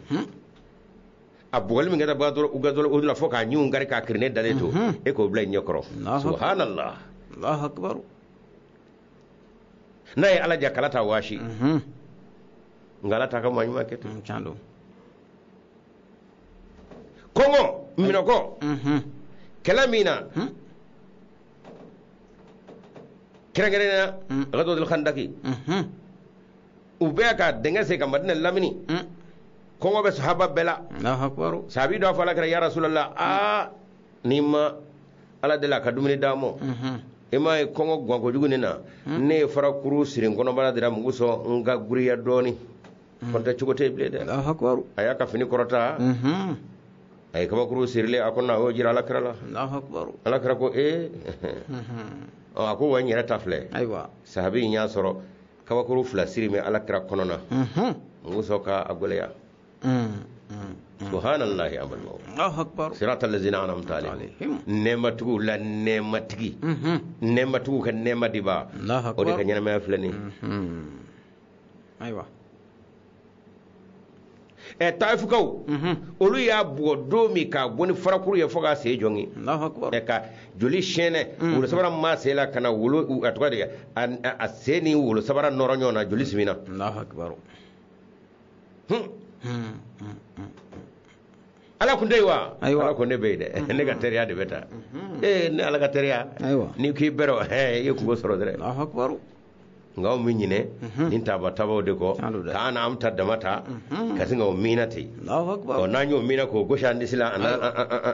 A bugɔli min kɛra gazɔrɔ o la fo k'a ɲinw kari k'a kirine dalen to, e k'o bila i ɲɛ kɔrɔ. Subhanallah. N'a ye Ala ja, kala ta waasi, nka Ala t'a ka maa ɲuman kɛ ten. Kɔngɔ minɔgɔ kɛlɛ min na kɛrɛnkɛrɛnnenya Ghazwatul Khandaki u bɛ ka dingɛ sen ka Madina lamini kɔngɔ bɛ sahaba bɛɛ la. Sahabi dɔ fɔ ala kira ya Rasulallah aa n'i ma ala deli a ka dumuni d'an ma i m'a ye kɔngɔ gan kojugu nin na ne ye farakuru siri n kɔnɔbara dira mun kosɔn n ka giriya dɔɔnin kɔntɛ cogo tɛ bilen dɛ. A y'a ka fini kɔrɔta a ye kabakuru sirilen a kɔnɔ a y'o jira ala kira la. Ala kira ko ee a ko wa n yɛrɛ ta filɛ. Sahabi in y'a sɔrɔ kabakuru fila siri bɛ ala kira kɔnɔ na mun kosɔn k'a gɛlɛya. Subhanallahi an balimaw. Siratal lazina an'amta alayhim, nɛɛmatigiw la nɛɛmatigi, nɛɛmatigiw ka nɛɛma diba, o de ka ɲɛnamaya filɛ nin ye. Ayiwa Tayifukaw olu y'a bugɔ don min k'a bɔ ni farakuru ye fo k'a sen jɔngi, ka joli sɛnɛ wolo sabara ma sen la ka na wolo a tɔgɔ de a sen ni wolo sabara nɔrɔ ɲɔgɔn na, joli simina. Ala kun tɛ yen wa? Ala kun ne bɛ yen dɛ, ne ka teriya de bɛ taa. Ne ala ka teriya, n'i k'i bɛrɛ i ye kungo sɔrɔ dɛ. Nka anw bɛ ɲinɛ nin taaba tabaw de kɔ k'an n'an ta dama ta ka sin k'o miina ten. Ɔ n'an y'o miina k'o gosi an disi la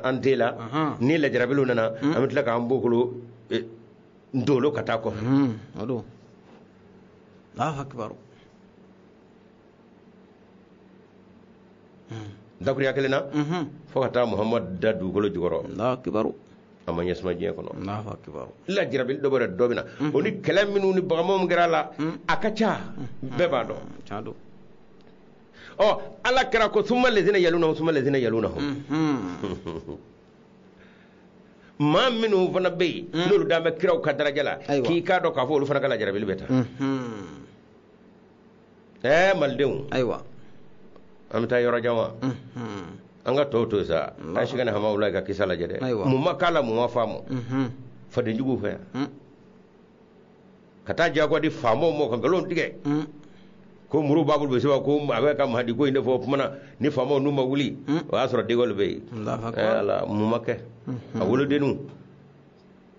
an den la, ni lajarabiliw nana an bɛ tila k'an bokolo ndolo ka taa kɔfɛ. Dakuruya kelen na fo ka taa Muhamadu da dugukolo jukɔrɔ. A ma ɲɛsuma diɲɛ kɔnɔ. Lajarabili dɔ bɔra dɔ bɛ na o ni kɛlɛ minnu ni bagamanw kɛra a la a ka ca, bɛɛ b'a dɔn. Ɔ ala kɛra ko summa lezina yalunahum summa lezina yalunahum, maa minnu fana bɛ yen n'olu dan bɛ kiraw ka daraja la, k'i k'a dɔn k'a fɔ olu fana ka lajarabili bɛ taa. Malidenw, ayiwa an bɛ taa yɔrɔ jan wa? An ka tɔw to sa, an si kana hamawula ka kisa lajɛ dɛ. Mun ma k'a la, mun ma faamu fadenjuguw fɛ yan ka taa jagoya di faamaw ma ka nkalon tigɛ ko muru b'a bolo bɛ se ko a bɛ ka mahadi ko in de fɔ o kuma na ni faamaw n'u ma wuli o y'a sɔrɔ degɔli bɛ yen. Ala mun ma kɛ a wolodenninw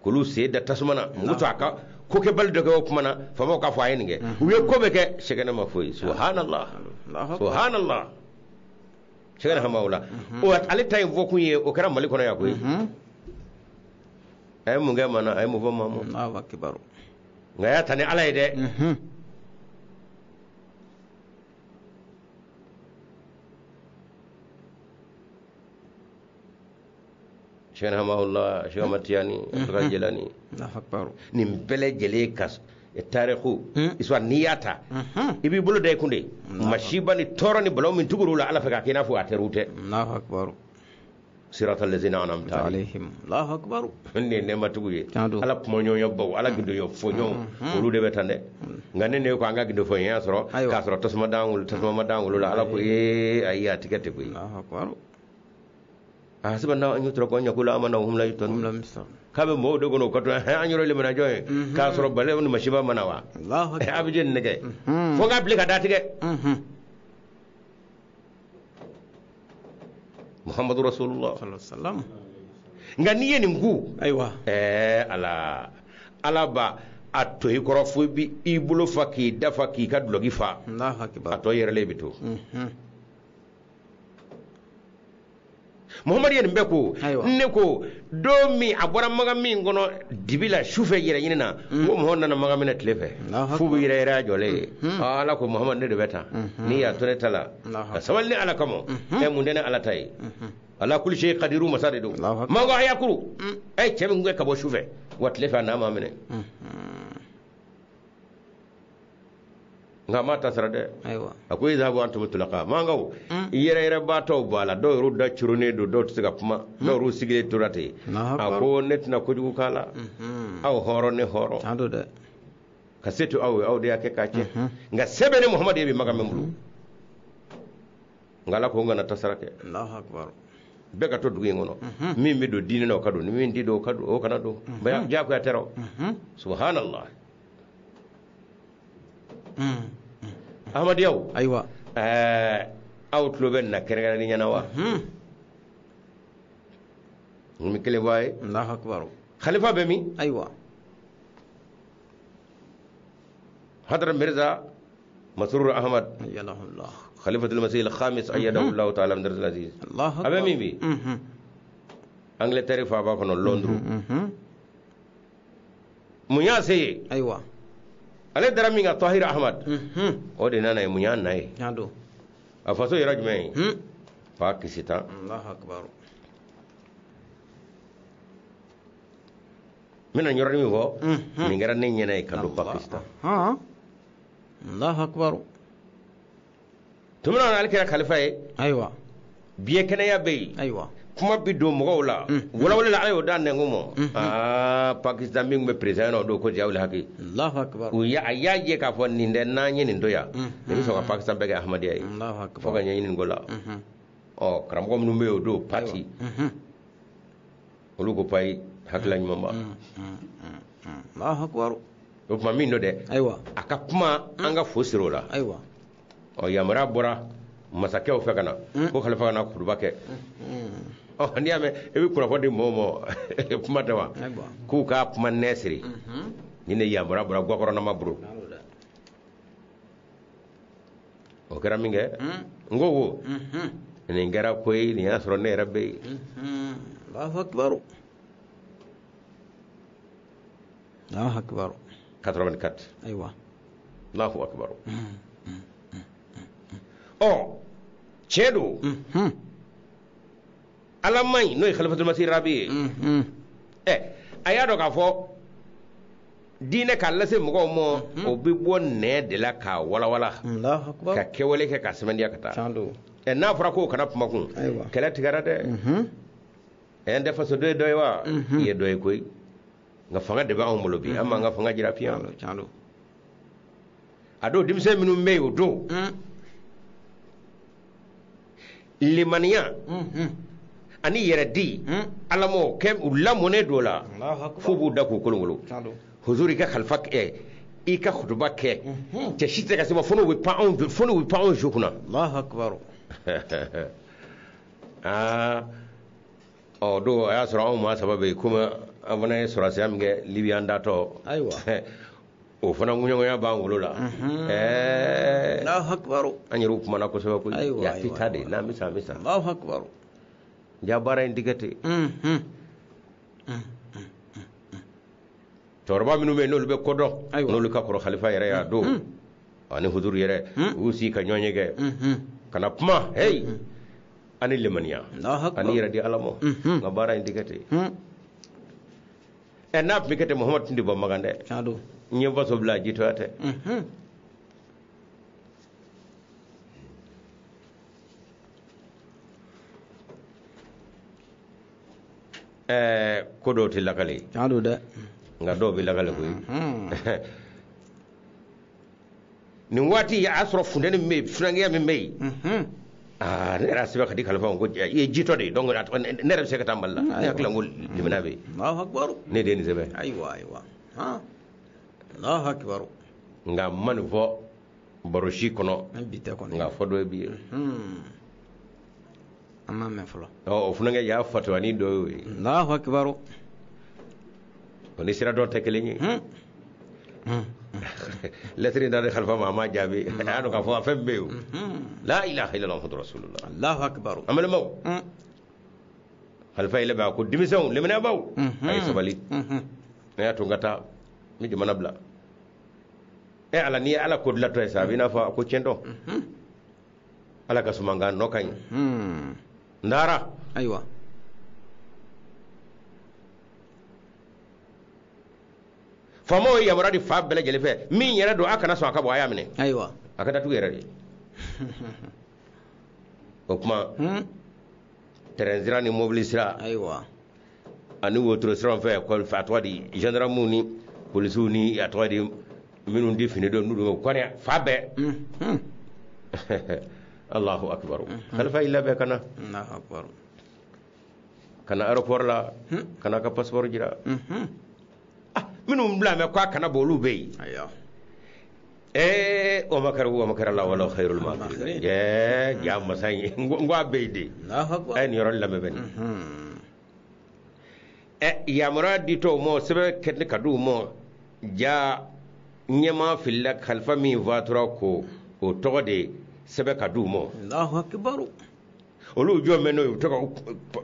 k'olu sen da tasuma na mun to a ka ko kɛbali dɔ kɛ o kuma na faamaw k'a fɔ a ye nin kɛ, u ye ko bɛɛ kɛ sɛgɛnɛ ma foyi. Subhanallah, subhanallah. Sɛgɛnɛ hamawula o ale ta in fɔkun ye o kɛra Mali kɔnɔ yan koyi. A ye mun kɛ maa na, a ye mun fɔ maa ma, nka a y'a ta ni ala ye dɛ. Sɛgɛnɛ hamawula, Sɛki Ahmad Tijani, Abdulkadir Jelani, nin bɛɛ lajɛlen ka tariku histoire n'i y'a ta i b'i bolo da i kun de, masiba ni tɔɔrɔ ni balawu min tugur'u la ala fɛ k'a kɛ i n'a fɔ a teriw tɛ. Siratal lazina an'amta alayhim, nin ye nɛɛmatigiw ye, ala kumaɲɔgɔnyabaw, ala gindoɲɔ fɔɲɔgɔnw, olu de bɛ tan dɛ. Nka ne ne ko an ka gindo fɔɲɔgɔnya sɔrɔ k'a sɔrɔ tasuma d'an wolo, tasuma ma d'an wolo la, ala ko ee ayi a tigɛ tɛ koyi. A sɛbɛn an y'u tora ko ɲakula amana hum la yuftanun, k'a bɛ mɔgɔw de kɔnɔ o ka to an yɔrɔ limana jɔn ye k'a sɔrɔ balawu ni masiba mana wa a bɛ jeni nɛgɛ fo k'a bilen ka da tigɛ. Muhammadu Rasulullah nka n'i ye nin ku ayiwa ala ala ba a to i kɔrɔ fo i b'i bolo fa k'i da fa k'i ka dulɔki fa, a tɔ yɛrɛlen bɛ to. Muhamadu ye nin bɛɛ ko ne ko don min a bɔra maga min kɔnɔ dibi la su fɛ yɛrɛ ɲini na, ko mɔgɔw nana maga minɛ tile fɛ f'u bɛ yɛrɛ yɛrɛ a jɔlen ye. Ala ko Muhamadu ne de bɛ taa n'i y'a to ne ta la ka sabali ne ala kama, mun tɛ ne ala ta ye, ala kuli sey kadiru masa de don. Maa ko a y'a kuru cɛ min kɛ ka bɔ su fɛ wa tile fɛ a n'a ma minɛ, nka ma ta sara dɛ. A ko idhabu antum tulaqa, mankaw yɛrɛ yɛrɛbaatɔw b'a la, dɔw yɛrɛ da curunnen don, dɔw tɛ se ka kuma, dɔw yɛrɛ sigilen tora ten. A ko ne tɛna kojugu k'a la, aw hɔrɔn ne hɔrɔn ka se to aw ye, aw de y'a kɛ k'a tiɲɛ, nka se bɛ ne Muhamadu ye bi maga min bolo, nka ala ko n kana tasara kɛ. Bɛɛ ka to dugu in kɔnɔ, min bɛ don diinɛ na o ka don, ni min tɛ don o ka don, o kana don, diyagoya tɛ o. Subhanallah. Ahmadiyaw, ayiwa aw tulo bɛ na kɛrɛnkɛrɛnnenya na wa? N bɛ kelen fɔ a ye. Allahu akbar. Khalifa bɛ min? Ayiwa. Hadara Mirza Masrur Ahmad. Ayyadahullah. Khalifatul Masih al-Khamis ayyadahu Allah ta'ala min darul aziz. Allahu A akbar. bɛ min bi? Angleterre faaba kɔnɔ Londres. Mun y'a se yen? Ayiwa. Ale dara min kan Tahir Ahmad. O de nana ye, mun y'a na ye? Tiɲɛ don. A faso yɔrɔ jumɛn ye? Pakistan. Allahu akbar. N bɛna yɔrɔnin min fɔ, nin kɛra ne ɲɛna ye ka don Pakistan. Allahu akbar. Tuma na ale kɛra khalifa ye. Ayiwa. Biɲɛ kɛnɛya bɛ yen. Ayiwa. Kuma bi don mɔgɔw la. Walawale la, ala y'o da nɛnkun ma. Aa, Pakistan min tun bɛ président na o don ko Ziaul Haq. Allahu akbar. U y'a, a y'a ye k'a fɔ nin tɛ, n'an ye nin to yan, nin bɛ sɔn ka Pakistan bɛɛ kɛ Ahmadiyya ye. Allahu akbar. Fo ka ɲɛɲini nin ko la. Ɔ, karamɔgɔ minnu bɛ yen o don parti, olu ko payi hakilila ɲuman ba. Allahu akbar. O tuma min don dɛ. Ayiwa. A ka kuma an ka fo siri o la. Ayiwa. Ɔ, yamaruya bɔra masakɛw fɛ ka na ko khalifa ka na kutuba kɛ. Ɔ, n'i y'a mɛn i bɛ kunnafoni di mɔgɔw ma, kuma tɛ wa? Ayiwa. K'u ka kuma nɛ siri. Ni ne yamaruya bɔra gakɔrɔnama bolo. O kɛra min kɛ, n ko wo, nin kɛra ko ye, nin y'a sɔrɔ ne yɛrɛ bɛ yen. Allahu akbar. Allahu akbar. 84. Ayiwa. Allahu akbar. Ɔ, tiɲɛ don. Ala man ɲi, n'o ye Khalifatul Masih Rabi ye. Ɛ, a y'a dɔn k'a fɔ diinɛ k'a lase mɔgɔw ma, o bɛ bɔ nɛn de la k'a walawala. Allahu akbar. Ka kɛwale kɛ k'a sɛbɛntiya ka taa. Tiɲɛ don. Ɛ, n'a fɔra k'o kana kuma kun, Ayiwa. kɛlɛ tigɛra dɛ. Ɛ, n tɛ fasoden ye dɔ ye wa? I ye dɔ ye koyi. Nka fanga de bɛ anw bolo bi, an b'an ka fanga jira fiɲɛ. Tiɲɛ don. A don denmisɛn minnu bɛ yen o don, limaniya ani yɛrɛdi, Ala m'o kɛ u lamɔnen don o la, Allahu akbar. f'u b'u da k'u kolonkolon. Tiɲɛ don. Huzuri, i ka kalifa kɛ, i ka kutuba kɛ, cɛ si tɛ ka se ma fo n'u bɛ pan anw, fo n'u bɛ pan anw su kunna. Allahu akbar. Aa, ɔ don a y'a sɔrɔ anw maa saba bɛ yen, komi an fana ye sɔrɔsiya min kɛ Libi an datɔ. Ayiwa. O fana ŋuɲɔgɔnya b'an wolo la. Ɛɛ, Allahu akbar. an yɛrɛw kumana kosɛbɛ koyi. Ayiwa, Ya ti ayiwa, taa de, ayiwa. n'an bɛ sa, an bɛ sa. Allahu akbar. Ja baara in tigɛ ten. Cɛkɔrɔba minnu bɛ yen n'olu bɛ ko dɔn, Ayiwa. n'olu ka kɔrɔ khalifa yɛrɛ y'a don, ani huzuru yɛrɛ, u y'u sigi ka ɲɔgɔn ye kɛ. Ka na kuma, hey, ani limaniya. Allahu akbar. Ani yɛrɛ di Ala ma. Nka baara in tigɛ ten. Ɛ, n'a tun bɛ kɛ ten, Muhamadu tun tɛ bɔ Makan dɛ. Tiɲɛ don. N ye faso bila jitɔya tɛ. Ɛɛ, ko dɔw tɛ lakale. Tiɲɛ don dɛ. Nka dɔw bɛ lakale koyi. Nin waati a y'a sɔrɔ funteni min bɛ yen, funankɛya min bɛ yen. Aa, ne yɛrɛ y'a sɛbɛn ka di kalifa ma ko i ye jitɔ de ye, donc ne yɛrɛ bɛ se ka taa Mali la. Ne hakili la ko limaniya bɛ yen. Allahu akbar. Ne de ye nin sɛbɛn. Ayiwa, ayiwa. Han. Allahu akbar. Nka n ma nin fɔ baro si kɔnɔ. An bi tɛ kɔni. Nka fɔ dɔ ye bi ye. An m'a mɛn fɔlɔ. Ɔ, o funankɛ y'a fatuwani dɔ y'o ye. Allahu akbar. O ni sira dɔ tɛ kelen ye. Lettre in dalen khalifa ma, a ma jaabi. A y'a dɔn k'a fɔ a fɛn bɛ yen o. La ilaha illallah Muhammadu rasulullah. Allahu akbar. An balimaw. Khalifa yɛlɛ bɛ a ko denmisɛnw, limaniyabaw, a ye sabali. Ne y'a to n ka taa, n bɛ jamana bila. Ɛ Ala, n'i ye Ala ko dilatɔ ye sa, a b'i n'a fɔ a ko tiɲɛ dɔn. Ala ka suma nka nɔ ka ɲi. N taara. Ayiwa. Faamaw ye yamaruya di fa bɛɛ lajɛlen fɛ, min yɛrɛ don a kana sɔn a ka bɔ, a y'a minɛ. Ayiwa. A ka datugu yɛrɛ de. O kuma, terrain sira ni mobili sira. Ayiwa. Ani wotoro siraw fɛ, a tɔgɔ di gendarmew ni polisiw ni a tɔgɔ di minnu di fini don n'u don kɔni fa bɛɛ. Allahu akbar. Khalifa y'i labɛn ka na. Allahu akbar. Ka na aéroport la, ka na ka passeport jira. Minnu bila mɛ k'a kana bɔ, olu bɛ yen. Ayiwa. O ma kɛra, o ma kɛra la wala khairul makirin. Ja masa in, n ko a bɛ yen de. Allahu akbar. A ye nin yɔrɔ lamɛn bɛ nin. Yamaruya ditɔ u ma, sɛbɛn kɛ ka di u ma, ja ɲɛmaa filila, kalifa min fatura ko o tɔgɔ de sɛbɛn ka di u ma. Allahu akbar. Olu jɔ mɛn n'o ye, u bɛ to ka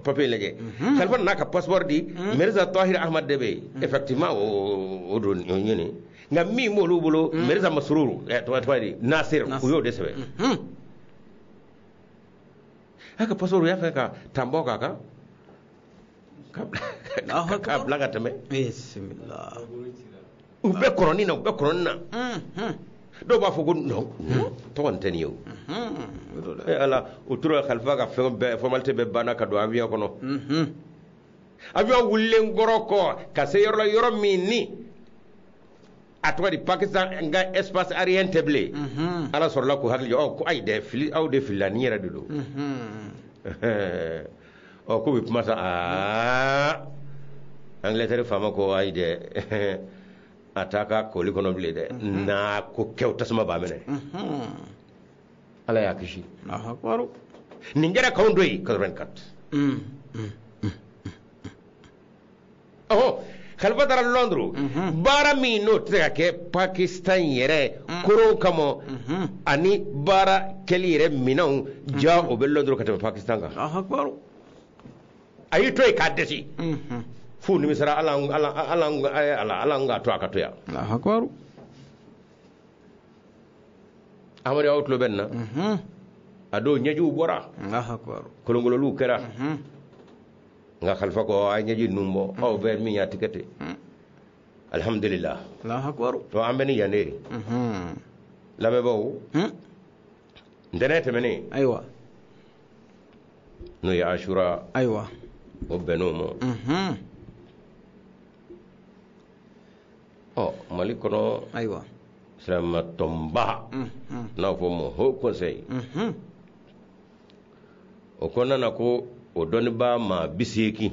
papier lajɛ. Kalifa nana ka passeport di, Mirza Tahir Ahmad de bɛ yen. Effectivement, o don o ɲini, nka min b'olu bolo, Mirza Masrur, tɔgɔ di Nasir, u y'o de sɛbɛn. A ka passeport, u y'a fɛ ka tanbɔ k'a kan k'a bila ka tɛmɛ. Bismillah. U bɛ kɔrɔnin na, u bɛ kɔrɔnin na. Dɔw b'a fɔ ko non, tɔgɔ nin tɛ nin ye o. Ala, u tora kalifa ka fɛn bɛɛ formalité bɛɛ banna ka don avion kɔnɔ. Avion wulilen kɔrɔ kɔ ka se yɔrɔ la, yɔrɔ min ni a tɔgɔ di Pakistan ka espace aérien tɛ bilen. Ala sɔrɔla k'u hakili jɔ, ɔ ko ayi dɛ, fili aw de filila, nin yɛrɛ de don. Ɔ k'u bɛ kuma sa, aa Angleterre faama ko ayi dɛ, a t'a ka koli kɔnɔ bilen dɛ, n'a ko kɛw tasuma b'a minɛ. Ala y'a kisi. Nin kɛra k'anw to yen 84. Ɔhɔ, Khalifa taara Londres, baara min n'o tɛ se ka kɛ Pakistan yɛrɛ koron kama ani baara kɛli yɛrɛ minɛnw ja, o bɛ Londres ka tɛmɛ Pakistan kan. A y'i to yen k'a dɛsɛ f'u nimisara. Ala ala ala ala ala k'a to a ka to yan. Amadu, aw tulo bɛ nin na, a don ɲɛjiw bɔra, kolonkololiw kɛra, nka Khalifa ko a ye ɲɛji ninnu bɔ, aw bɛ min y'a tigɛ ten. Alhamdulillah, to an bɛ ni yan de ye. Lamɛnbaaw, ntɛnɛn tɛmɛnen, ayiwa, n'o ye Asura, ayiwa, o bɛnn'o ma. Ɔ Mali kɔnɔ, ayiwa, silamɛtɔnba n'a fɔ ma Haut Conseil, o kɔnɔna na ko o dɔnnibaa maa 80,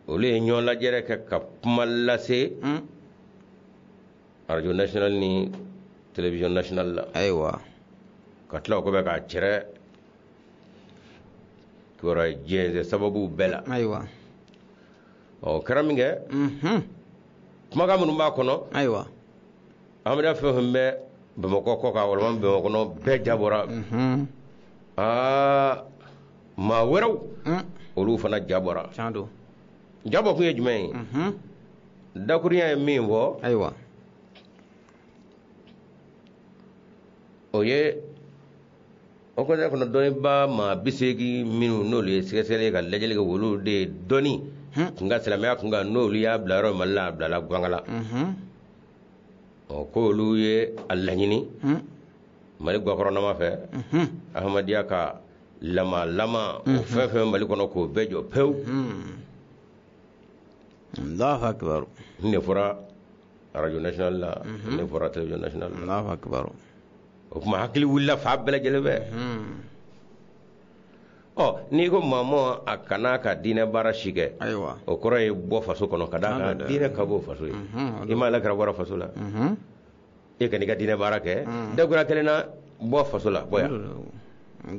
olu ye ɲɔgɔn lajɛrɛ kɛ ka kuma lase radio nationale ni télévision nationale la. Ayiwa. Ka tila o kɔfɛ k'a cɛrɛ kibaruya jɛnsɛn sababuw bɛɛ la. Ayiwa. Ɔ o kɛra min kɛ, kumakan minnu b'a kɔnɔ, ayiwa, Amadu, fɛn o fɛn bɛ Bamakɔ kɔ kan walima Bamakɔ kɔnɔ, bɛɛ jabɔra. Aa, maa wɛrɛw, olu fana jabɔra. Tiɲɛ don. Jabɔ kun ye jumɛn ye? Dakurunya ye min fɔ, ayiwa, o ye o kɔni kɔnɔ dɔnnibaa maa 80 minnu n'olu ye sɛgɛsɛgɛli kɛ ka lajɛli kɛ, olu de ye dɔnni kun ka silamɛya kun kan, n'olu y'a bila yɔrɔ Mali la, a bilala Gwankala. Ɔ k'olu ye a laɲini Mali gakɔrɔnama fɛ, Ahmadiyya ka lama lama o fɛn fɛn Mali kɔnɔ, k'o bɛɛ jɔ pewu. Allahu akbar. Nin de fɔra radio nationale la, nin de fɔra télévision nationale la. Allahu akbar. O tuma hakili wulila fa bɛɛ lajɛlen fɛ. Ɔ n'i ko maa a kana ka diinɛ baara si kɛ, ayiwa, o kɔrɔ ye bɔ faso kɔnɔ, ka d'a kan diinɛ ka bɔ faso ye. I ma Ala kɛra bɔra faso la, e ka n'i ka diinɛ baara kɛ dakuruya kelen na, bɔ faso la, bɔ yan.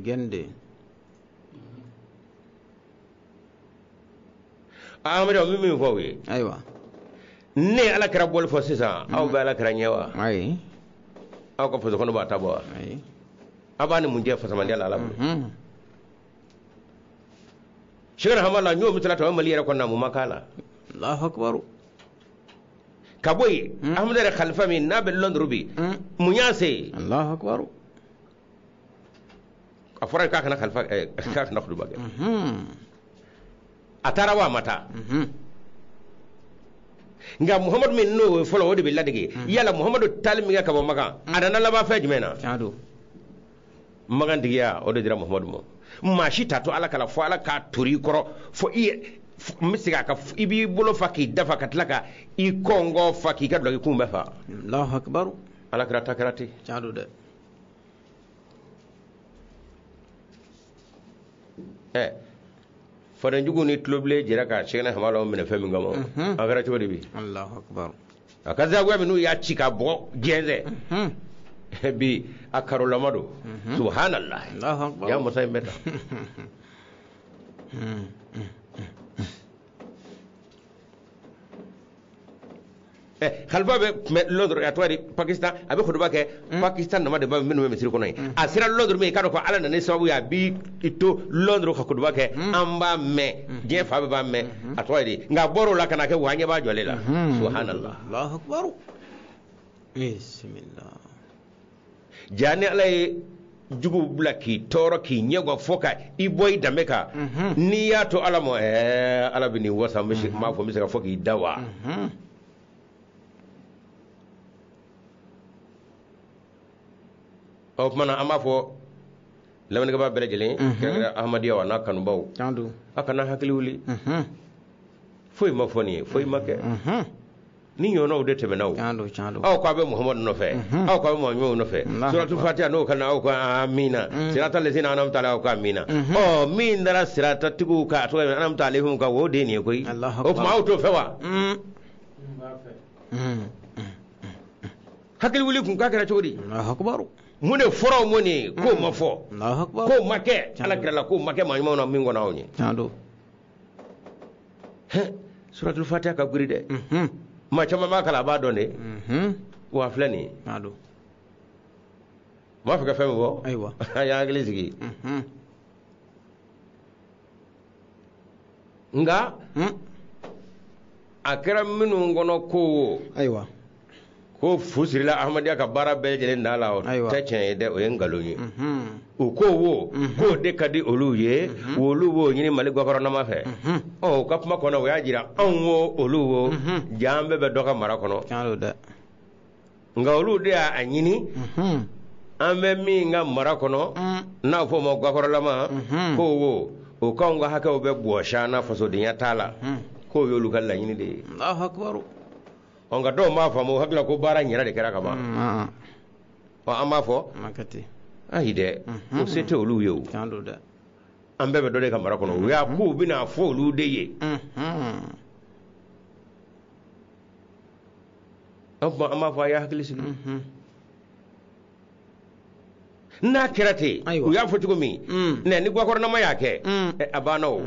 Gɛn de. Amadu, n bɛ min fɔ aw ye, ayiwa, ne ye Ala kɛra bɔli fɔ sisan, aw bɛ Ala kɛra ɲɛ wa? Ayi. Aw ka faso kɔnɔ b'a ta bɔ wa? Ayi. Aw b'a ni mun jɛ fasamandiya la Ala bolo? Sɛgɛrɛ Hamala, n y'o misaliya ta, o Mali yɛrɛ kɔnɔna, mun ma k'a la? Allahu akbar. Ka bɔ yen, Ahmadu yɛrɛ khalifa min n'a bɛ Londres bi, mun y'a se yen? Allahu akbar. A fɔra k'a kana khalifa, k'a kana kutuba kɛ. A taara wa a ma taa? Nka Muhamadu min n'o ye fɔlɔ, o de bɛ ladege. Yala Muhamadu taali min kɛ ka bɔ Makan, a nana laban fɛn jumɛn na? Tiɲɛ don. Makan tigiya, o de dira Muhamadu ma. Maa si t'a to Ala kala fo Ala k'a tori i kɔrɔ, fo i n bɛ segin a kan, i b'i bolo fa k'i dafa, ka tila ka i kɔngɔ fa k'i ka dulɔki kun bɛɛ fa. Allahu akbar. Ala kɛra ta kɛra ten. Tiɲɛ don dɛ. Fadenjugu ni tulobilen jɛra ka Sɛkɛna Hamala minɛ fɛn min kama, a kɛra cogo di bi? Allahu akbar. A ka zagoya min n'u y'a ci ka bɔ jɛnsɛn bi, a karolama don. Subhanallah. Allahu akbar. Ya masa in bɛ ta. Khalifa bɛ tun bɛ Londres, a tɔgɔ di, Pakistan, a bɛ kutuba kɛ Pakistan nama de b'a minnu bɛ misiri kɔnɔ yen. A sera Londres min, i k'a dɔn ko Ala nana ni sababu ye, a b'i to Londres ka kutuba kɛ, an b'a mɛn, diɲɛ fan bɛɛ b'a mɛn. A tɔgɔ ye di, nka a bɔr'o la ka na kɛ wa an ɲɛ b'a jɔlen la. Subhanallah. Allahu akbar. Bismillah. Ja ni Ala ye juguw bila k'i tɔɔrɔ k'i ɲɛgɔ fo ka i bɔ i danbe kan, n'i y'a to Ala ma, Ala bɛ n'i wasa. N b'a fɔ n bɛ se ka fɔ k'i da wa. O tuma na an b'a fɔ lamɛnnikɛbaa bɛɛ lajɛlen, kɛrɛnkɛrɛn Ahmadiyya wa n'a kanubaw, a kana hakili wuli, foyi ma fɔ nin ye, foyi ma kɛ. Ni ɲɔgɔnnaw de tɛmɛna o. Aw ko a bɛ Muhamadu nɔfɛ, aw ko a bɛ maa ɲumanw nɔfɛ, suratu Fatiha n'o kana aw ko amina, sirata lezina anamta alayhim, aw ko amina. Ɔ min dara siratatigiw kan, a tɔgɔ ye anamta alayhim kan, o de ye nin ye koyi. O tuma aw t'o fɛ wa? Hakili wuli kun k'a kɛra cogo di? Mun de fɔra o mun ye? K'o ma fɔ, k'o ma kɛ Ala kira la, k'o ma kɛ maa ɲumanw na min kɔnɔ aw ye. Suratul Fatiha ka girin dɛ. Maa caman b'a kalan, a b'a dɔn de. Wa filɛ nin ye. N b'a fɛ ka fɛn min fɔ. Ayiwa. A y'a hakili sigi. Nka a kɛra minnu kɔnɔ ko o. Ayiwa. Ko fu sirila Ahmadiyya ka baara bɛɛ lajɛlen da la, o tɛ tiɲɛ ye dɛ, o ye nkalon ye. U ko wo k'o de ka di olu ye, olu b'o ɲini Mali gɔfɛrɛnaman fɛ. Ɔ u ka kuma kɔnɔ, o y'a jira anw wo olu wo, ja an bɛɛ bɛ dɔ ka mara kɔnɔ. Nka olu de y'a ɲini an bɛ min ka mara kɔnɔ, n'a fɔ o ma gɔfɛrɛnaman, ko wo o k'anw ka hakɛw bɛ bɔsi an na, fasodenya t'a la, k'o y'olu ka laɲini de ye. Nka dɔw m'a faamu, o hakili la ko baara in yɛrɛ de kɛra ka ban. Ɔ an b'a fɔ ayi dɛ, o se tɛ olu ye o. An bɛɛ bɛ dɔ de ka mara kɔnɔ, u y'a k'u bɛna fɔ olu de ye. O tuma an b'a fɔ a y'a hakili sigi. N'a kɛra ten, u y'a fɔ cogo min, ni gɔfɛrɛnaman y'a kɛ, a banna o.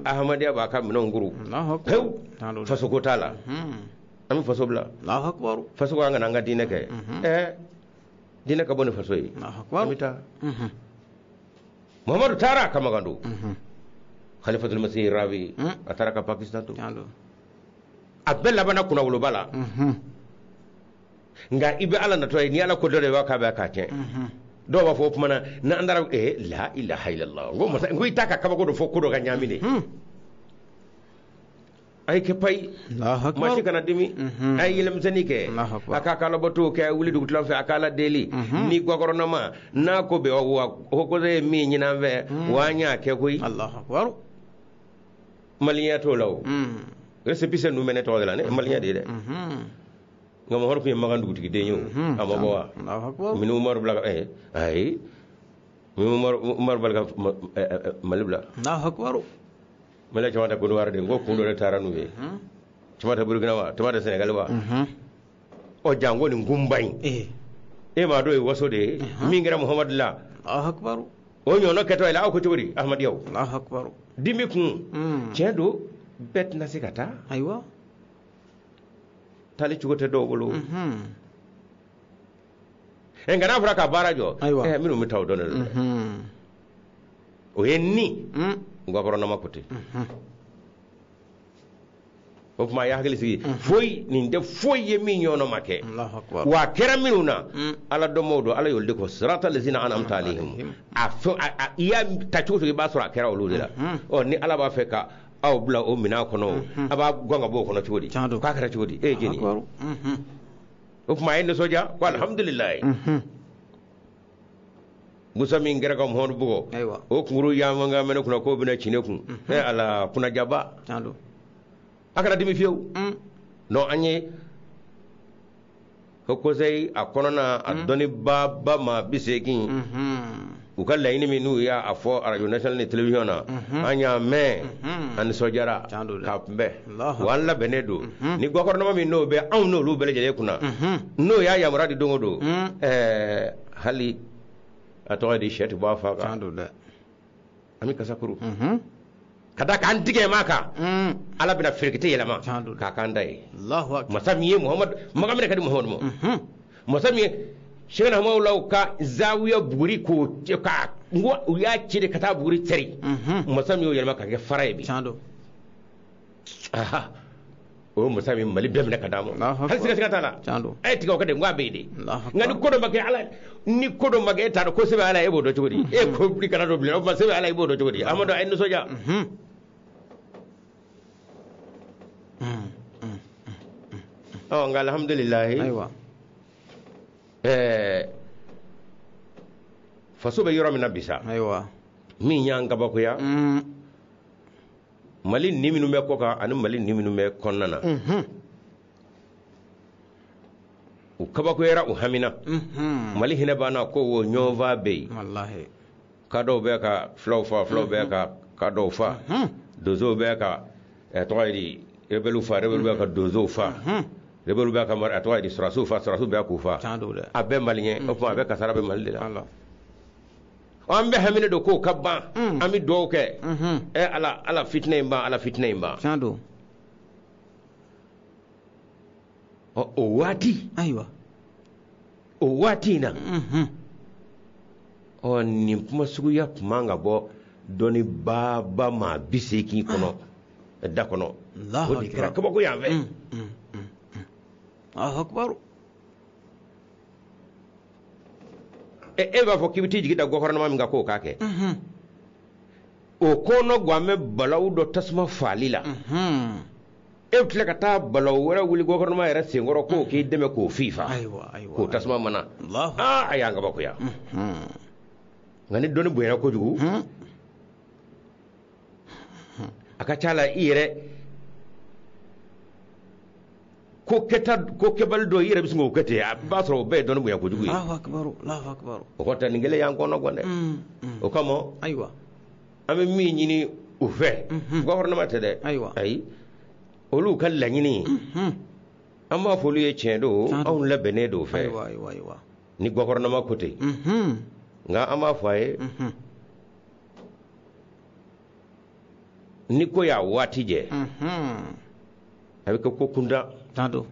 Ahmadiyya b'a ka minɛnw kuru pewu, fasoko t'a la. An bɛ faso bila. Faso ko an kana an ka diinɛ kɛ. Diinɛ ka bɔ ni faso ye. An bɛ taa. Muhamadu taara ka Makan don. Khalifatul Masih Rabi, a taara ka Pakistan to. A bɛɛ labanna kunnawoloba la. Nka i bɛ Ala natɔ ye, ni Ala ko dɔ de b'a k'a bɛ k'a tiɲɛ. Dɔw b'a fɔ o tuma na n'an taara la ilaha illallah, n ko masa, n ko i t'a ka kabako dɔ fɔ ko dɔ ka ɲaami de. A ye kɛ payi, maa si kana dimi, a ye yɛlɛmisɛnnin kɛ, a k'a ka alabato kɛ, wuli dugutila fɛ, a k'a ala deli. Ni gɔfɛrɛnaman n'a ko bɛ wa ko ye min ɲini an fɛ, wa an y'a kɛ koyi. Maliyɛnya t'o la o. Récépissé ninnu bɛ ne tɔgɔ de la, ne ye maliyɛn de ye dɛ. Nka Mamadu tun ye Makan dugutigi den ye o, a ma bɔ wa? Minnu Umaru bila ka ayi, Umaru bali ka Mali bila. Mali caman tɛ Côte d'Ivoire de, n ko kun dɔ de taara n'u ye. Caman tɛ Burukina wa, caman tɛ Senegali wa. Ɔ janko nin kunba in. E m'a dɔn o ye waso de ye, min kɛra Muhamadu la. O ɲɔgɔnna kɛtɔ ye la, aw ko cogo di Ahmadiyaw? Dimi kun, tiɲɛ don, bɛɛ tɛna se ka taa. Ayiwa. Taali cogo tɛ dɔw bolo. Nka n'a fɔra ka baara jɔ, minnu bɛ taa o dɔn de don dɛ. O ye ni gɔfɛrɛnaman ko ten. O tuma a y'a hakili sigi, foyi nin tɛ foyi ye min ɲɔgɔnna ma kɛ. Wa a kɛra minnu na, Ala dɔnbaw don, Ala y'olu de ko sirata lezina an'amta alayhim. A fɛn, i y'a ta cogo cogo, i b'a sɔrɔ a kɛra olu de la. Ɔ ni Ala b'a fɛ ka aw bila o minɛn kɔnɔ, a b'a gɔn ka bɔ o kɔnɔ cogo di? K'a kɛra cogo di? E ye jɛni ye. O tuma a ye nisɔndiya ko alihamudulilayi. Musa min kɛra ka Muhamadu bugɔ, o kunkuru yamankan mɛn ne kunna k'o bɛna ci ne kun. Ala kunnajaba. A kana dimi fiyewu. Non, an ye Haut Conseil a kɔnɔna a dɔnnibaaba maa 80, u ka laɲini min n'u y'a fɔ radio nationale ni télévision na, an y'a mɛn, an nisɔndiyara k'a kunbɛn, wa an labɛnnen don. Ni gouvernement min n'o bɛ anw n'olu bɛɛ lajɛlen kunna, n'o y'a yamaruya di don o don, hali a tɔgɔ di sɛ tɛ bɔ a fa kan. An bɛ kasa kuru. Ka da k'an tigɛ ma kan Ala bɛna firikiti yɛlɛma k'a k'an da ye. Masa min ye Muhamadu maga minɛ ka di Muhamadu ma. Masa min ye Sɛkina Hamawula ka zawiya buguri k'o ka n ko u y'a ci de ka taa buguri sɛri. Masa min y'o yɛlɛma ka kɛ fara ye bi. O masa min Mali bɛɛ minɛ ka d'a ma. Hali siga t'a la. A ye tigɛ o ka de n ko a bɛ yen de. Nka ni ko dɔ ma kɛ Ala ni ko dɔ ma kɛ e t'a dɔn ko se bɛ Ala ye e b'o dɔn cogo di? E ko bi kana don bilen o tuma se bɛ Ala ye e b'o dɔn cogo di? Amadu a ye nisɔndiya. Ɔ nka alihamudulilayi. Ayiwa. Faso bɛ yɔrɔ min na bi sa. Ayiwa. Min y'an kabakoya. Mali ni minnu bɛ kɔ kan ani Mali ni minnu bɛ kɔnɔna na. U kabakoyara u hamina. Mali hinɛ banna ko o ɲɔgɔnfa bɛ yen. Walahi. Kadɔw bɛ ka fulaw fa, fulaw bɛ ka kadɔw fa. Donsow bɛ ka tɔgɔ ye di rebelles fa, rebelles bɛ ka donsow fa. Rebelles bɛ ka a tɔgɔ ye di sɔrɔdasiw fa, sɔrɔdasiw bɛ k'u fa. A bɛɛ maliyɛn, o tuma a bɛɛ kasara bɛ Mali de la. An bɛ haminen don k'o ka ban. An bɛ dugawu kɛ. Ala ala fitinɛ in ban, ala fitinɛ in ban. Tiɲɛ don. Ɔ o waati. Ayiwa. O waati in na. Ɔ nin kuma suguya tun man ka bɔ dɔnnibaaba maa 80 kɔnɔ da kɔnɔ. O de kɛra kabako y'an fɛ. Allahu akbar. E b'a fɔ k'i bɛ t'i jigi da gouvernement min kan k'o k'a kɛ. O kɔnɔ gan bɛ balawu dɔ tasuma faali la. E bɛ tila ka taa balawu wɛrɛ wuli gouvernement yɛrɛ senkɔrɔ k'o k'i dɛmɛ k'o fifa. K'o tasuma mana. Aa a y'an kabakoya. Nka ni dɔnni bonyana kojugu. A ka ca la i yɛrɛ ko kɛta ko kɛbali dɔ i yɛrɛ bɛ sin k'o kɛ ten a b'a sɔrɔ o bɛɛ ye dɔnni bonya kojugu ye. Allahu akbar, Allahu akbar. O kɔrɔ tɛ nin kelen y'an kɔnɔ gan dɛ. O kama. Ayiwa. An bɛ min ɲini u fɛ. Gouvernement tɛ dɛ. Ayiwa. Ayi. Olu ka laɲini. An b'a fɔ olu ye tiɲɛ don anw labɛnnen don o fɛ. Ayiwa ayiwa ayiwa. Ni gouvernement ko ten. Nka an b'a fɔ a ye. Ni ko y'a waati jɛ. A bɛ kɛ ko kuntan. Tiɲɛ don.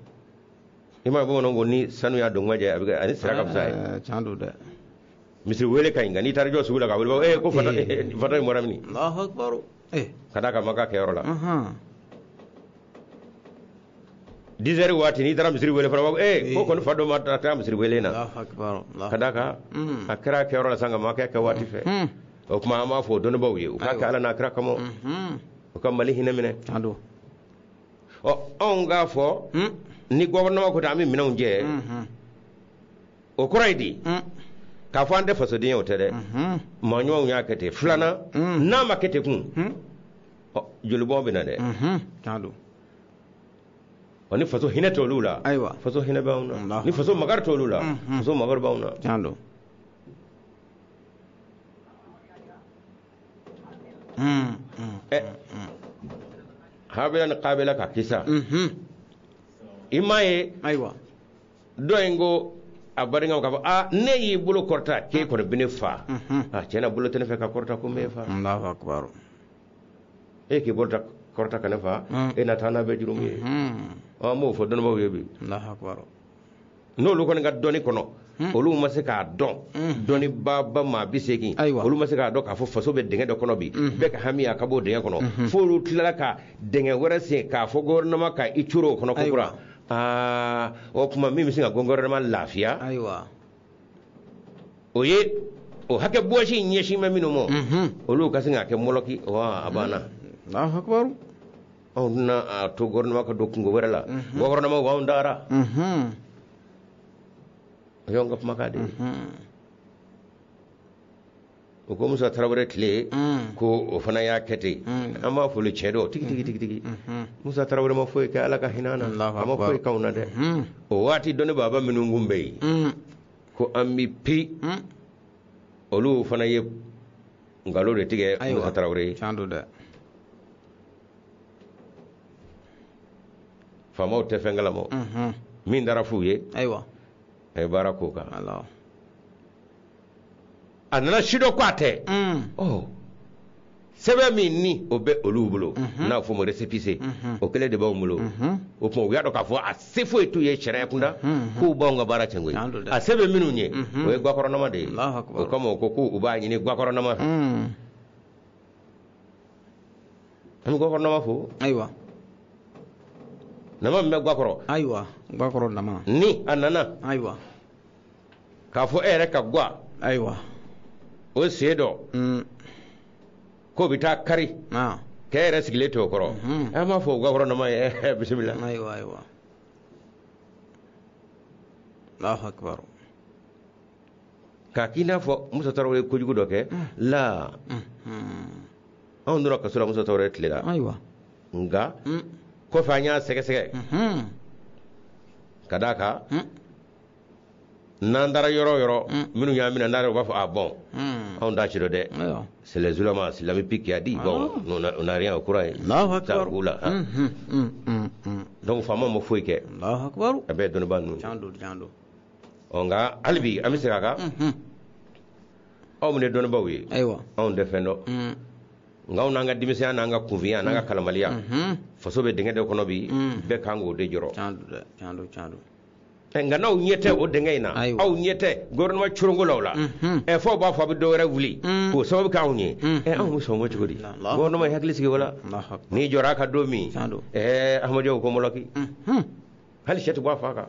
I m'a ye bamananw ko ni sanu y'a don jɛ a bɛ kɛ ani sira ka fisa ye. Tiɲɛ don dɛ. Misiri wele ka ɲi nka n'i taara jɔ sugu la ka wele ko fata in bɔra min. Allahu akbar. Ka d'a kan ma k'a kɛyɔrɔ la. 10 heures waati n'i taara misiri wele fana ko kɔni fa dɔ ma taa misiri wele na. Allahu akbar. Ka d'a kan a kɛra a kɛyɔrɔ la sisan nka ma kɛ waati fɛ. O tuma an b'a fɔ o dɔnnibaaw ye u k'a kɛ Ala n'a kira kama. U ka Mali hinɛ minɛ. Tiɲɛ don. Ɔ anw k'a fɔ ni gouvernement ko ten an bɛ minɛnw jɛ. O kɔrɔ ye di. K'a fɔ an tɛ fasoden ye o tɛ dɛ. Maa ɲumanw y'a kɛ ten. Filanan n'a ma kɛ ten kun. Ɔ jolibɔn bɛ na dɛ. Tiɲɛ don. Ɔ ni faso hinɛ t'olu la. Ayiwa. Faso hinɛ b'anw na. Ni faso makari t'olu la. Faso makari b'anw na. Tiɲɛ don. Habila ni Kabila ka kisa. I m'a ye. Ayiwa. Dɔ in ko a badenkaw k'a fɔ aa ne y'i bolo kɔrɔta k'e kɔni bɛ ne fa. A tiɲɛ na bolo tɛ ne fɛ ka kɔrɔta ko n b'e fa. Allahu akbar. E k'i bolo kɔrɔta ka ne fa. E na taa n'a bɛɛ jurumu ye. Ɔ an b'o fɔ dɔnnibaaw ye bi. Allahu akbar. N'olu kɔni ka dɔnni kɔnɔ. Olu ma se k'a dɔn. Dɔnnibaaba maa 80. Olu ma se k'a dɔn k'a fɔ faso bɛ dingɛ dɔ kɔnɔ bi. Bɛɛ ka hami a ka bɔ dingɛ kɔnɔ. Fo olu tilala ka dingɛ wɛrɛ sen k'a fɔ gouvernement ka i coro o kɔnɔ ko kura. Aa o tuma min bɛ se ka gouvernement lafiya. Ayiwa. O ye o hakɛ bɔsi in ɲɛsin bɛ minnu ma. Olu ka sin k'a kɛ mɔlɔki wa a banna. Allahu akbar. Anw tɛna a to gouvernement ka don kungo wɛrɛ la. Gouvernement b'anw dara. O y'anw ka kumakan de ye. O ko Musa Tarawele tile ko o fana y'a kɛ ten. An b'a fɔ olu cɛ dɔw tigi tigi tigi tigi. Musa Tarawele ma foyi kɛ Ala ka hinɛ na. A ma foyi k'anw na dɛ. O waati dɔnni baaba minnu kun bɛ yen. Ko an bɛ pi. Olu fana ye nkalon de tigɛ Musa Tarawele ye. Tiɲɛ don dɛ. Faamaw tɛ fɛn kalama. Min dara f'u ye. Ayiwa. A ye baara k'o kan. A nana si dɔ ko a tɛ. Ɔ Sɛbɛn min ni o bɛ olu bolo n'a fɔ ma récépissé, o kelen de b'anw bolo. O tuma u y'a dɔn k'a fɔ a se foyi t'u ye sariya kunda k'u b'anw ka baara tiɲɛ koyi. A se bɛ minnu ye, o ye gakɔrɔnama de ye. O kama u ko k'u b'a ɲini gakɔrɔnama fɛ. An bɛ gakɔrɔnama fo. Ayiwa, nama min bɛ gakɔrɔ. Ayiwa, gakɔrɔ nama. Ni a nana. Ayiwa. K'a fɔ e yɛrɛ ka gwa. Ayiwa. O sen dɔ. K'o bɛ taa kari. K'e yɛrɛ sigilen to o kɔrɔ. An b'a fɔ gakɔrɔ nama ye bisimila. Ayiwa, ayiwa. Allahu akbar. K'a k'i n'a fɔ Musa Tarawele ye kojugu dɔ kɛ. La. Anw donna kaso la Musa Tarawele tile la. Ayiwa. Nka kɔfɛ an y'a sɛgɛsɛgɛ. Ka d'a kan. N'an taara yɔrɔ o yɔrɔ, minnu y'a minɛ n'an u b'a fɔ ah bon, anw t'a ci dɔn dɛ. C'est les ulémas, c'est l'ami qui a dit bon, nous on n'a rien au courant. Allahu akbar. Donc faama ma foyi kɛ. Allahu akbar. A bɛɛ ye dɔnnibaa ninnu ye. Tiɲɛ don, tiɲɛ don. Ɔ nka hali bi an bɛ segin a kan. Aw minnu ye dɔnnibaaw ye. Ayiwa. Anw tɛ fɛn dɔn. Nka anw n'an ka denmisɛnya n'an ka kunfinya n'an ka kalanbaliya. Faso bɛ dingɛ dɔ kɔnɔ bi, bɛɛ kan k'o de jɔrɔ. Tiɲɛ don dɛ, tiɲɛ don, tiɲɛ don. Nka n'aw ɲɛ tɛ o dingɛ in na, aw ɲɛ tɛ gouvernement coronko la o la, f'aw b'a fɔ a bɛ dɔ wɛrɛ wuli k'o sababu kɛ anw ye, anw bɛ sɔn o cogo di? Gouvernement ye hakili sigi o la. N'i jɔra a ka don min, Ahmadiyyaw ko mɔlɔki, hali sɛ tɛ bɔ a fa kan.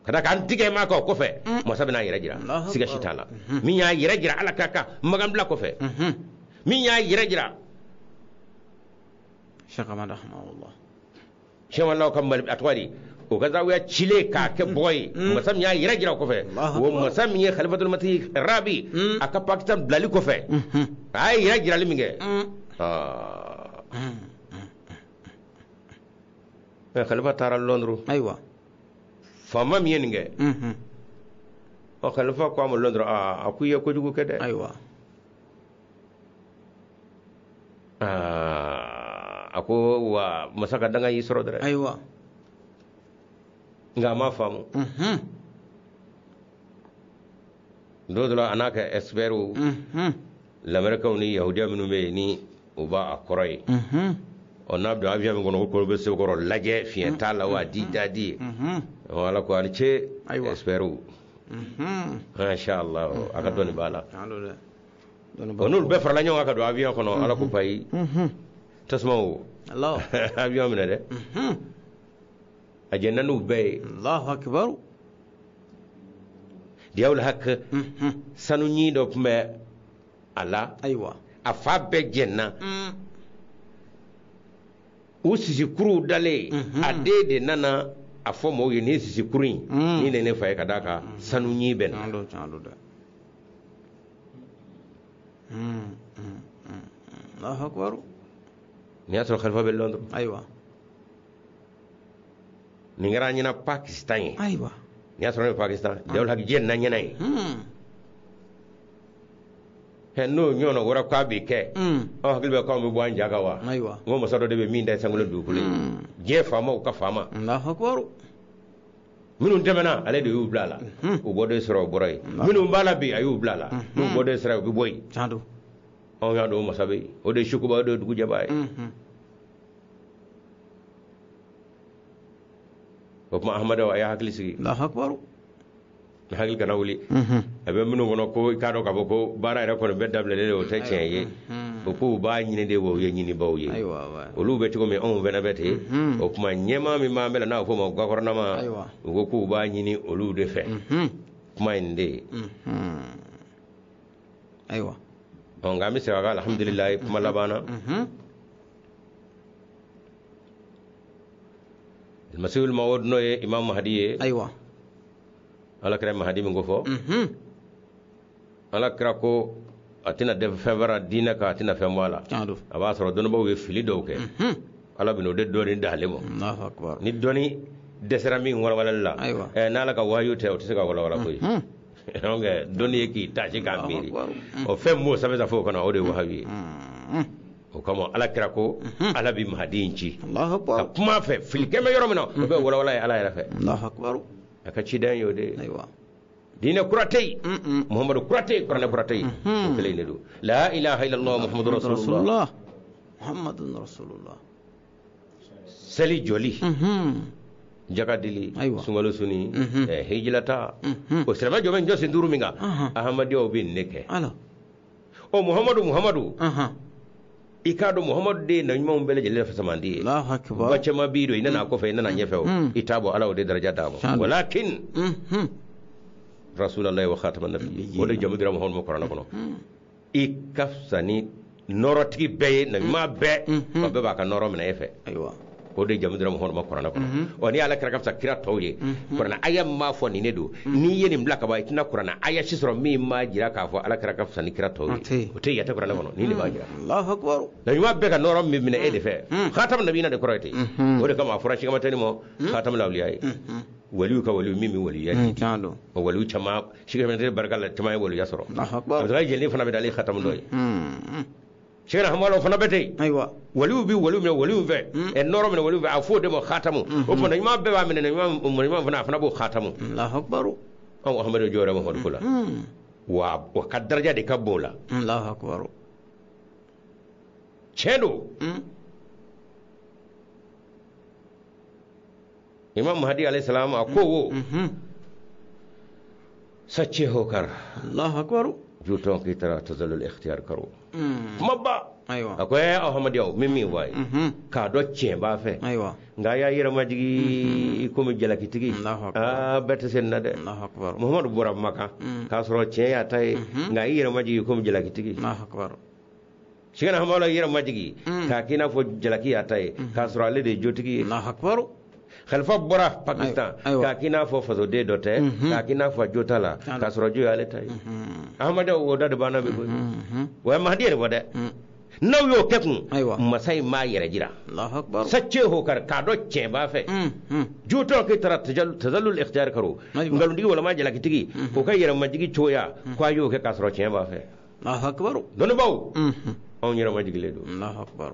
Ka da k'an tigɛ maa kan o kɔfɛ, masa bɛna a yɛrɛ jira, siga si t'a la. Min y'a yɛrɛ jira Ala ka maganbila kɔfɛ, min y'a yɛrɛ jira. Cheikh Ahmad rahimahullah. Sɛwalaw ka mali a tɔgɔ di o ka zawiya cilen k'a kɛ bɔgɔ ye, masa min y'a yɛrɛ jira o kɔfɛ, o masa min ye Khalifatul Masih Rabi a ka Pakistan bilali kɔfɛ, a ye yɛrɛ jirali min kɛ, Khalifa taara Londres. Ayiwa. Faama min ye nin kɛ, ɔ Khalifa ko a ma Londres, a ko i ye kojugu kɛ dɛ. Ayiwa. A ko wa masa ka danga y'i sɔrɔ dɛ. Ayiwa. Nka a ma faamu. Don dɔ la a n'a ka experts, lamɛrikaw ni yahudiya minnu bɛ yen ni u b'a kɔrɔ ye. Ɔ n'a bɛ don avion min kɔnɔ, o kɔrɔ bɛ sekɔrɔ lajɛ fiɲɛ t'a la wa di da di. Ɔ Ala ko a ni ce experts. Masha Allah, a ka dɔnni b'a la. Ɔ n'olu bɛɛ farala ɲɔgɔn kan ka don avion kɔnɔ, Ala ko payi. Tasuma o. Avion minɛ dɛ. A jɛnna n'u bɛɛ ye. Allahu akbar. Diyawul Haq sanu ɲi dɔ tun bɛ a la. Ayiwa. A fa bɛɛ jɛnna. U sisikuruw dalen, a den de nana a fɔ mɔgɔw ye nin sisikuru in, nin de ne fa ye ka d'a kan sanu ɲi bɛ na. Allahu akbar. Nin y'a sɔrɔ Khalifa bɛ Londres. Ayiwa. Nin kɛra an ɲɛna Pakistan ye. Ayiwa. Nin y'a sɔrɔ ne bɛ Pakistan. Diyawul Haq jɛnna ɲɛna ye. N'o ɲɔgɔnna wɛrɛ k'a bɛ kɛ, aw hakili bɛ k'anw bɛ bɔ an ja kan wa? Ayiwa. N ko masa dɔ de bɛ min da ye sankolo dugukolo ye. Diɲɛ faamaw ka faama. Allahu akbar. Minnu tɛmɛna ale de y'u bila a la. U bɔden sɔrɔ o bɔra yen. Minnu b'a la bi a y'u bila a la. N'u bɔden sera u bɛ bɔ yen. Tiɲɛ don. Anw y'a dɔn o masa bɛ yen. O de ye sukuba, o de ye dugujɛba ye. O tuma Ahmadu a y'a hakili sigi. Allahu akbar. Ni hakili kana wuli. A bɛ minnu kɔnɔ ko i k'a dɔn k'a fɔ ko baara yɛrɛ kɔni bɛɛ dabilalen don, o tɛ tiɲɛ ye. O k'u b'a ɲini de wa u ye ɲinibaw ye. Olu bɛ cogo min anw fana bɛ ten. O tuma ɲɛmaa min b'an bɛɛ la n'a bɛ f'o ma gakɔrɔnama, u ko k'u b'a ɲini olu de fɛ. Kuma in de ye. Ayiwa. Ɔ nka an bɛ segin a kan alhamdulilayi kuma laban na. Masihul Mawud n'o ye Imam Mahdi ye. Ayiwa. Ala kira Mahdi min ko fɔ. Ala kira ko a tɛna dɛ fɛn wɛrɛ diinɛ kan, a tɛna fɛn bɔ a la. A b'a sɔrɔ dɔnnibaaw ye fili dɔw kɛ. Ala bɛna o de dɔnni d'ale ma. Allahu akbar. Ni dɔnni dɛsɛra min walawalali la, n'Ala ka wahayu tɛ, o tɛ se ka walawala koyi. Donc dɔnni ye k'i tasi k'a miiri. O fɛn m'o sanfɛ sa fo o kana, o de ye wahayu ye. O kama Ala kira ko Ala bɛ Mahdi in ci. Ka kuma fɛ fili kɛmɛ yɔrɔ min na, o bɛ walawala ye Ala yɛrɛ fɛ. Allahu akbar. A ka ciden y'o de ye. Ayiwa. Diinɛ kura tɛ yen, Muhamadu kura tɛ yen, kuranɛ kura tɛ yen, o kelen de don. La ilaha illallah Muhammadu rasulullah. Muhammadu rasulullah. Seli jɔli, jaka dili, sunkalo sunni, hijilata, o silamɛ jɔ bɛ jɔ sen duuru min kan, ahmadiyyaw bɛ nin de kɛ. Ɔ Muhamadu, i k'a dɔn Muhamadu de ye na ɲumanw bɛɛ lajɛlen fasamandi ye. Ba caman b'i don, i nana a kɔfɛ, i nana ɲɛfɛ o, i t'a bɔ Ala o de daraja d'a ma. Walakin Rasulallah wa khataman nabiyyin, o de jamu dira Muhamadu ma kuranɛ kɔnɔ. I ka fisa ni nɔɔrɔtigi bɛɛ ye, na ɲuman bɛɛ, wa bɛɛ b'a ka nɔɔrɔ minɛ e fɛ. O de jamu dira Muhamadu ma kuranɛ kɔnɔ. Ɔ ni Ala kɛra ka fisa kira tɔw ye, kuranɛ aya min b'a fɔ nin de don, n'i ye nin bila ka ban, i tɛna kuranɛ aya si sɔrɔ min b'a jira k'a fɔ Ala kɛra ka fisa ni kira tɔw ye. O tɛ yen, a tɛ kuranɛ kɔnɔ, nin de b'a jira. Allahu akbar. Na ɲuman bɛɛ ka nɔɔrɔ min minɛ e de fɛ. Khatam nabiyina de kɔrɔ ye ten. O de kama a fɔra Sikamatɛni ma khatam lawliya ye. Waliw ka waliw min bɛ waliya di. O waliw caman Sikamatɛni barika la, caman ye waliya sɔrɔ. Abudulayi Jɛnɛ fana bɛ dalen khatam dɔ ye. Sɛgɛnna hamala fana bɛ ten. Ayiwa. Waliw bɛ waliw minɛ waliw fɛ. Nɔɔrɔ minɛ waliw fɛ, a f'o de ma khatamu. O tuma ɲuman bɛɛ b'a minɛ, ɲuman fana a fana b'o khatamu. Allahu akbar. Anw Ahmadu jɔyɔrɔ Muhamadu ko la. Wa o ka daraja de ka bon o la. Allahu akbar. Tiɲɛ don. Imam Mahdi alayhi salam a ko wo. Sacce hokar. Allahu akbar. Juuton ki tara tazallul ikhtiyar karo. Kuma ba. Ayiwa. A ko Ahmadiyaw min min fɔ a ye. K'a dɔn tiɲɛ b'a fɛ. Ayiwa. Nka a y'a yɛrɛ majigi komi jalakitigi. Aa bɛɛ tɛ se nin na dɛ. Allahu akbar. Muhamadu bɔra Makan k'a sɔrɔ tiɲɛ y'a ta ye, nka a y'i yɛrɛ majigi komi jalakitigi. Allahu akbar. Sɛgɛnna hamala yɛrɛ majigi k'a k'i n'a fɔ jalaki y'a ta ye, k'a sɔrɔ ale de ye jotigi ye. Allahu akbar. Khalifa bɔra Pakistan k'a k'i n'a fɔ fasoden dɔ tɛ, k'a k'i n'a fɔ jo t'a la, k'a sɔrɔ jo y'ale ta ye. Ahmadiyaw o da de banna bi koyi. O ye Mahdi yɛrɛ bɔ dɛ. N'aw y'o kɛ kun, masa in m'a yɛrɛ jira. Sacce ho kar k'a dɔn tiɲɛ b'a fɛ. Jutɔ k'i taara tazallul ikhtiyar karo. Nkalontigi walima jalakitigi, o ka yɛrɛ majigi cogoya, k'a y'o kɛ k'a sɔrɔ tiɲɛ b'a fɛ. Allahu akbar. Dɔnnibaw, anw yɛrɛ majigilen don. Allahu akbar.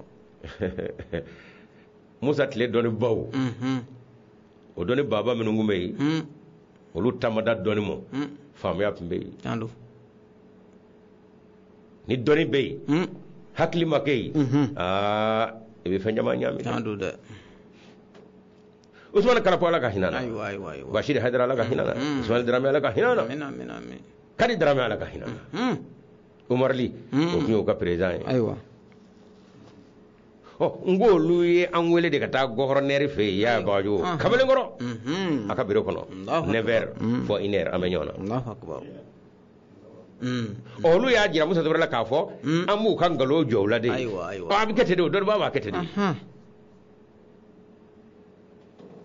Musa tile dɔnnibaw, o dɔnni baba minnu tun bɛ yen, olu taamada dɔnni ma, faamuya tun bɛ yen. Ni dɔnni bɛ yen, hakili ma kɛ yen, aa i bɛ fɛn caman ɲagami. Usumani Kalapo Ala ka hinɛ na, Bashiri Hayidara Ala ka hinɛ na, Usumani Darame Ala ka hinɛ na, Kadi Darame Ala ka hinɛ na, Umarali o tun y'o ka président ye. Ayiwa. Ɔ n ko olu ye an wele de ka taa gouverneur fɛ yen, y'a Bagayogo kamalenkɔrɔ a ka bureau kɔnɔ 9h fɔ 1h an bɛ ɲɔgɔn na. Allahu akbar. Ɔ olu y'a jira Musa Tarawele la k'a fɔ an b'u ka nkalon jɔ u la de. Ayiwa, ayiwa. Ɔ a bɛ kɛ ten de, o dɔnnibaa b'a kɛ ten de.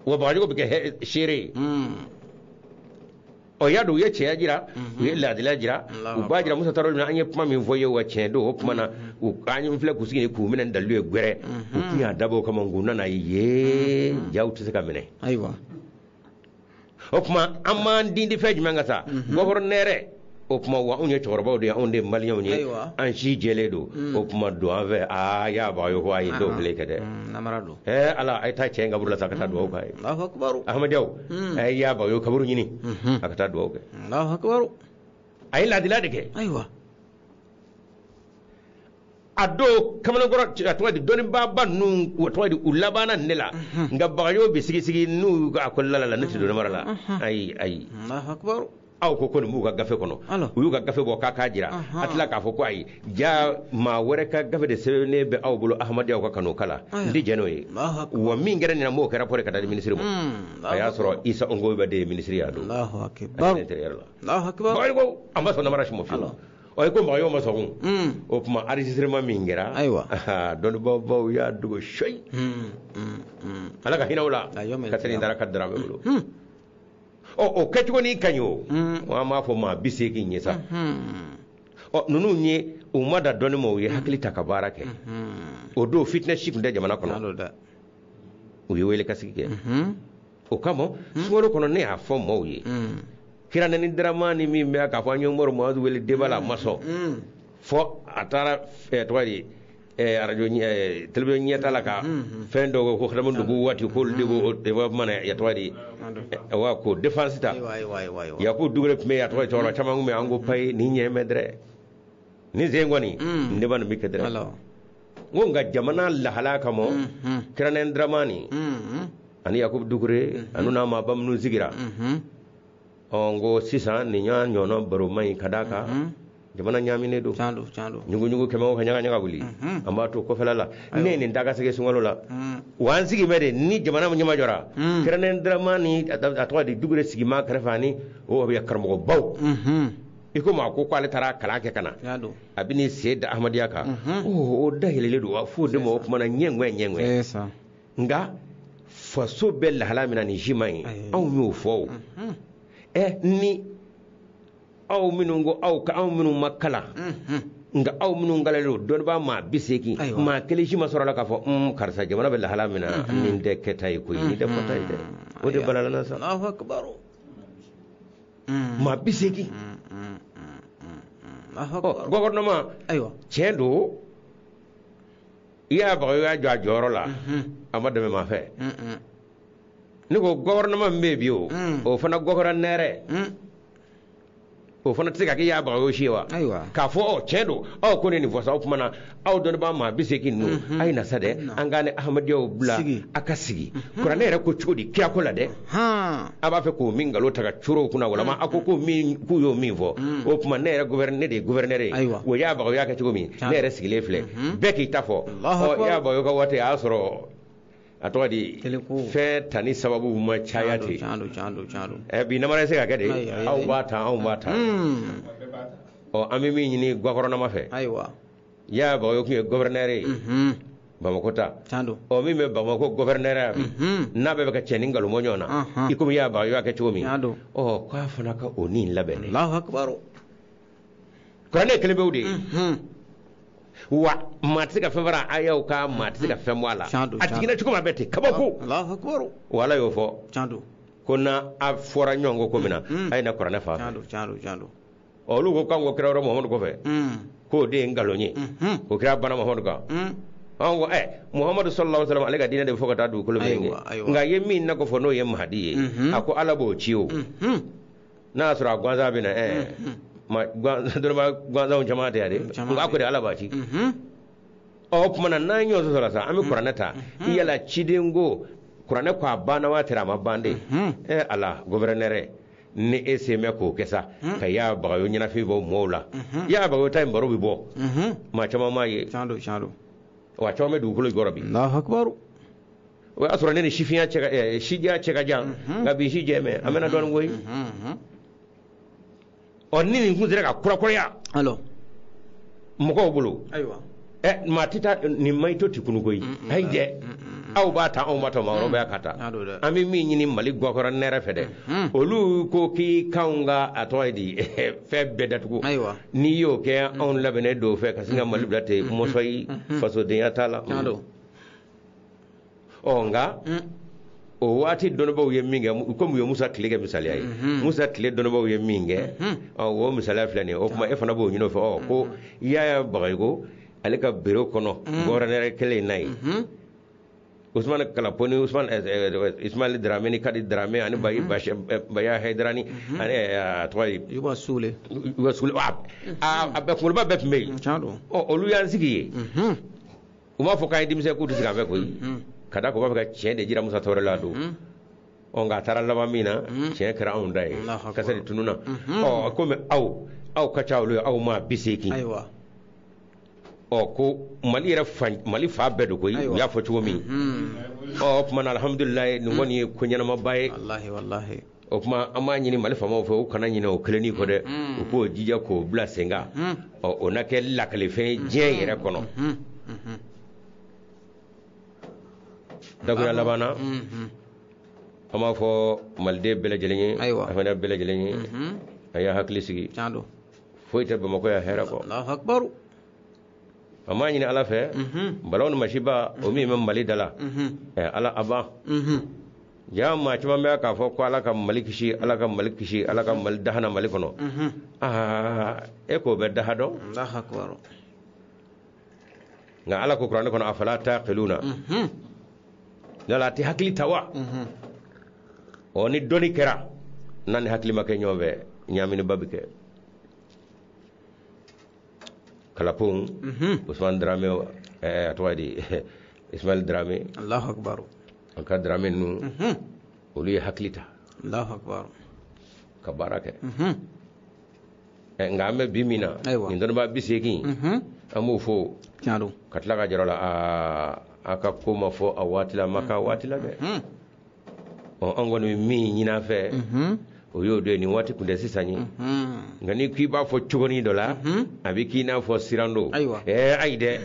Wa Bagayogo bɛ kɛ seere ye. Ɔ y'a dɔn u ye tiɲɛ jira, u ye laadiliya jira, u b'a jira Musa Tarawele an ye kuma min fɔ ye wa tiɲɛ don. O kuma na u an filɛ k'u sigi k'u minɛ ni dalilu ye gɛrɛ, u tun y'a dabɔ o kama k'u nana ye jaw tɛ se ka minɛ. Ayiwa. O tuma an m'an dindi fɛn jumɛn kan sa, gouverneur o tuma wa anw ye cɛkɔrɔbaw de ye, anw de ye maliyɛnw ye, an si jɛlen don. O tuma don an fɛ, aa y'a Bagayogo ko ayi dɔw bilen kɛ dɛ. Namara don. Ala a ye taa cɛ in kaburu la sa ka taa dugawu k'a ye. Allahu akbar. Ahmadiyaw, ɛ y'a Bagayogo kaburu ɲini a ka taa dugawu kɛ. Allahu akbar. A ye laadila de kɛ. Ayiwa. A don kamalenkɔrɔ a tɔgɔ di dɔnnibaaba ninnu o tɔgɔ di u labanna nin de la. Nka Bagayogo bɛ sigi sigi n'u ka akɔlila la ne tɛ don mara la. Ayi ayi. Allahu akbar. Aw ko ko nin b'u ka gafe kɔnɔ, u y'u ka gafe bɔ k'a k'a jira, a tila k'a fɔ ko ayi ja maa wɛrɛ ka gafe de sɛbɛnnen bɛ aw bolo Ahmadiyaw ka kanu kala n tɛ jɛn n'o ye. Wa min kɛra nin na n b'o kɛra rapport ka taa di minisiri ma. A y'a sɔrɔ Isa Ongoyiba de ye minisiri y'a don. Allahu akbar. Allahu akbar. Bagayogo a ma sɔn namara si ma fiyewu. Ɔ i ko Bagayogo ma sɔn o tuma enregistrement min kɛra, ayiwa, dɔnnibaw y'a dogo soyi. Ala ka hinɛ u la, ka sani dara ka dara bɛ bolo. Ɔ o kɛcogo ni ka ɲi o, an b'a fɔ maa 80 ye sa. Ɔ ninnu ye u ma da dɔnni ma, u ye hakili ta ka baara kɛ. O don fitinɛ si tun tɛ jamana kɔnɔ. U ye wele ka sigi kɛ. O kama sunkalo kɔnɔ ne y'a fɔ maaw ye, kira nani Daramani min bɛ k'a fɔ an ye Umaru Muhazu wele débat la a ma sɔn, fɔ a taara tɔgɔ di Arajo télévision ɲɛta la ka fɛn dɔw ko hadamadenw dugu waati k'olu de b'o développement na ya tɔgɔ di wa ko défense ta Yakubu Dukure tun bɛ yen, a tɔgɔ cɛkɔrɔba caman tun bɛ yen. An ko payi nin ɲɛ bɛ dɛrɛ nin sen kɔni nin de b'a nin bɛ kɛ dɛrɛ. N ko nka jamana lahalaya kama, Kɛrɛnɛ Dramani ani Yakubu Dukure ani n'a maaba minnu sigira, ɔ n ko sisan nin y'a ɲɔgɔnna baro man ɲi ka d'a kan jamana ɲaaminen don, ɲuguɲugu kɛmɛ o ka ɲaga ɲaga wuli, an b'a to kɔfɛla la. Ne ye nin daga sigi sunkalo la wa an sigi bɛ de ni jamana ɲɛmajɔra Kɛrɛnɛ Dramani a tɔgɔ di Dukure sigima kɛrɛfɛ ani o bɛ karamɔgɔbaw i komi a ko k'ale taara kalan kɛ ka na a bɛ n'i sen da Ahmadiyya kan, o dayɛlɛlen don wa f'o de ma o kuma na ɲɛŋɛ ɲɛŋɛ. Nka faso bɛ lahala min na nin si man ɲi, anw y'o fɔ o. Ni aw minnu ko aw ka anw minnu ma kalan, nka aw minnu kalalen don dɔnnibaa maa 80 maa kelen si ma sɔrɔ a la k'a fɔ karisa jamana bɛ lahala min na nin tɛ kɛta ye koyi, nin tɛ fɔta ye dɛ, o de balala na sa. Maa 80 gouvernement tiɲɛ don, i y'a baga i y'a jɔ a jɔyɔrɔ la, a ma dɛmɛ maa fɛ. Ne ko gouvernement min bɛ yen bi o fana gouverneur o fana tɛ se ka kɛ y'a baga o si ye wa, k'a fɔ tiɲɛ don aw ko ne nin fɔ sa, o tuma na aw dɔnnibaa maa 80 ninnu a ye na sa dɛ, an k'an ni Ahmadiyyaw bila a ka sigi. Kuranɛ yɛrɛ ko cogo di kira ko la dɛ, a b'a fɛ k'o min nkalon ta ka coro o kunna walama a ko ko min k'u y'o min fɔ, o tuma ne yɛrɛ ne de ye gouverneur ye, o y'a baga o y'a kɛ cogo min ne yɛrɛ sigilen filɛ bɛɛ k'i ta fɔ. Ɔ y'a baga o ka waati a y'a sɔrɔ a tɔgɔ di fɛn tani sababu ma caya ten. Bi namara se ka kɛ de, aw b'a ta anw b'a ta. Ɔ an bɛ min ɲini gakɔrɔnama fɛ, y'a baga o tun ye gouverneur ye Bamakɔ ta, ɔ min bɛ Bamakɔ gouverneur ya bi n'a bɛɛ bɛ ka cɛ ni nkalon bɔ ɲɔgɔn na i komi y'a baga o y'a kɛ cogo min, ɔ k'a fana ka o ni labɛn dɛ. Kuranɛ kelen bɛ o de ye. Wa maa tɛ se ka fɛn fara ayaw kan, maa tɛ se ka fɛn bɔ a la, a jiginna cogo min a bɛ ten kabako. Wa Ala y'o fɔ ko n'a a fɔra ɲɔgɔn kɔ ko min na a ye na kuranɛ fa fɛ. Olu ko k'an ko kira wɛrɛ Muhamadu kɔfɛ k'o de ye nkalon ye, ko kira banna Muhamadu kan. An ko Muhamadu sallallahu alaihi wasallam ale ka diinɛ de bɛ fɔ ka taa dugukolo meleke, nka a ye min na ko fɔ n'o ye Mahadi ye, a ko Ala b'o ci o, n'a y'a sɔrɔ a gansan bɛ na ma dɔrɔmɛ gansanw caman tɛ yan dɛ, nka a ko de Ala b'a ci. Ɔ o tuma na n'an ye ɲɔgɔn sɔrɔ sa, an bɛ kuranɛ ta yala ciden ko kuranɛ ko a banna wa tɛ a ma ban de. Ala gouverneur ni e sen bɛ k'o kɛ sa ka y'a bagayo ɲɛnafin bɔ mɔɔw la, y'a bagayo ta in baro bɛ bɔ maa caman m'a ye, wa caman bɛ dugukolo jukɔrɔ bi. O y'a sɔrɔ ne ni sifinya cɛ ka sijɛya cɛ ka jan, nka bi si jɛ mɛ an bɛna dɔɔnin koyi. Ɔ ni nin kun sera ka kurakuraya mɔgɔw bolo, maa tɛ taa nin ma i to ti kunu koyi, ayi dɛ, aw b'a ta anw b'a ta maa wɛrɛw b'a ka ta. An bɛ min ɲini Mali gakɔrɔ nɛrɛ fɛ dɛ, olu ko k'i kanw ka a tɔgɔ ye di fɛn bɛɛ datugu, n'i y'o kɛ anw labɛnnen don fɛ ka sin ka Mali bila ten mɔsɔyi fasodenya t'a la. Ɔ nka o waati dɔnnibaw ye min kɛ, komi u ye Musa tile kɛ misaliya ye, Musa tile dɔnnibaw ye min kɛ, ɔ o misaliya filɛ nin ye. O tuma e fana b'o ɲini o fɛ, ɔ ko Yaya Bagayogo ale ka bureau kɔnɔ gouverneur kelen in na ye, Ousmane Kalaponi, Ousmane Ismaël Dramé ni Kadi Dramé ani Baya Haydarani ani a tɔgɔ ye Yuba Sule, Yuba Sule, a bɛɛ kunkoloba bɛɛ tun bɛ yen. Ɔ olu y'an sigi ye, u m'a fɔ k'an ye denmisɛn k'u tɛ se k'an fɛ koyi, ka da ko b'a fɛ ka tiɲɛ de jira Musa Tarawele la don. Ɔ nka a taara laban min na tiɲɛ kɛra anw da ye, kasa de tununna. Ɔ komi aw ka ca olu ye, aw maa 80. Ɔ ko Mali yɛrɛ fan Mali fa bɛɛ don koyi, u y'a fɔ cogo min. Ɔ o tuma na alihamudulilayi nin kɔni ye ko ɲɛnamaba ye. O tuma an b'a ɲini Mali faamaw fɛ u kana ɲinɛ o kelennin kɔ dɛ, u k'o jija k'o bila sen kan. Ɔ o na kɛ lakalifɛn ye diɲɛ yɛrɛ kɔnɔ. Dakuruya laban na, an b'a fɔ Maliden bɛɛ lajɛlen ye, a fana bɛɛ lajɛlen ye, a y'a hakili sigi, foyi tɛ Bamakɔ yan hɛrɛ kɔ. An b'a ɲini Ala fɛ, balawu ni masiba o min bɛ Mali da la, Ala a ban. Ja maa caman bɛ k'a fɔ ko Ala ka Mali kisi, Ala ka Mali kisi, Ala ka Mali dahana Mali kɔnɔ. Aa e k'o bɛ daha dɔn. Nka Ala ko kuranɛ kɔnɔ afala taqiluna. Yala a tɛ hakili ta wa? Ɔ ni dɔnni kɛra n'a ni hakili ma kɛ ɲɔgɔn fɛ, ɲaaminiba bɛ kɛ. Kalapon, Ousmane Dramé, a tɔgɔ ye di, Ismaël Dramé. Allahu akbar. An ka Dramé ninnu, olu ye hakili ta. Allahu akbar. Ka baara kɛ. Nka an bɛ bi min na, nin dɔnnibaa 80, an b'o fɔ. Tiɲɛ don. Ka tila ka jira la, aa a ka ko ma fɔ a waati la, a ma k'a waati la dɛ. Ɔ an kɔni bɛ min ɲini a fɛ, o y'o de ye, nin waati kun tɛ sisan ye. Nka n'i k'i b'a fɔ cogonin dɔ la, a bɛ k'i n'a fɔ siran don. Ayi dɛ,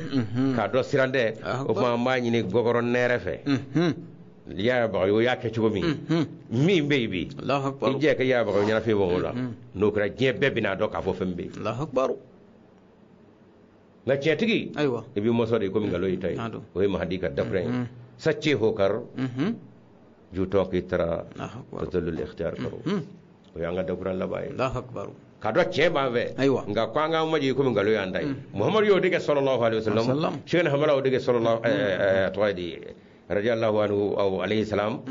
k'a dɔn siran tɛ, o tuma an b'a ɲini gɔgɔrɔ nɛrɛ fɛ. Yaya Bagayogo y'a kɛ cogo min, min bɛ yen bi, i jɛ ka Yaya Bagayogo ɲɛnafin bɔ o la, n'o kɛra diɲɛ bɛɛ bɛna dɔn k'a fɔ fɛn bɛ yen. Nka tiɲɛtigi, i b'i mɔsɔn de komi nkalon y'i ta ye. O ye Mahadi ka dakuruɲɛ ye. Sacce hokar jutɔ k'i taara totolul ikhtiyar karo. O y'an ka dakuruɲɛ laban ye. K'a dɔn tiɲɛ b'an fɛ, nka ko an k'an majigin komi nkalon y'an ta ye. Muhamadu y'o de kɛ sallallahu alaihi wasallam. Sɛkɛni Hamala y'o de kɛ sallallahu a tɔgɔ ye di, radiyallahu anhu aw alayhi salam.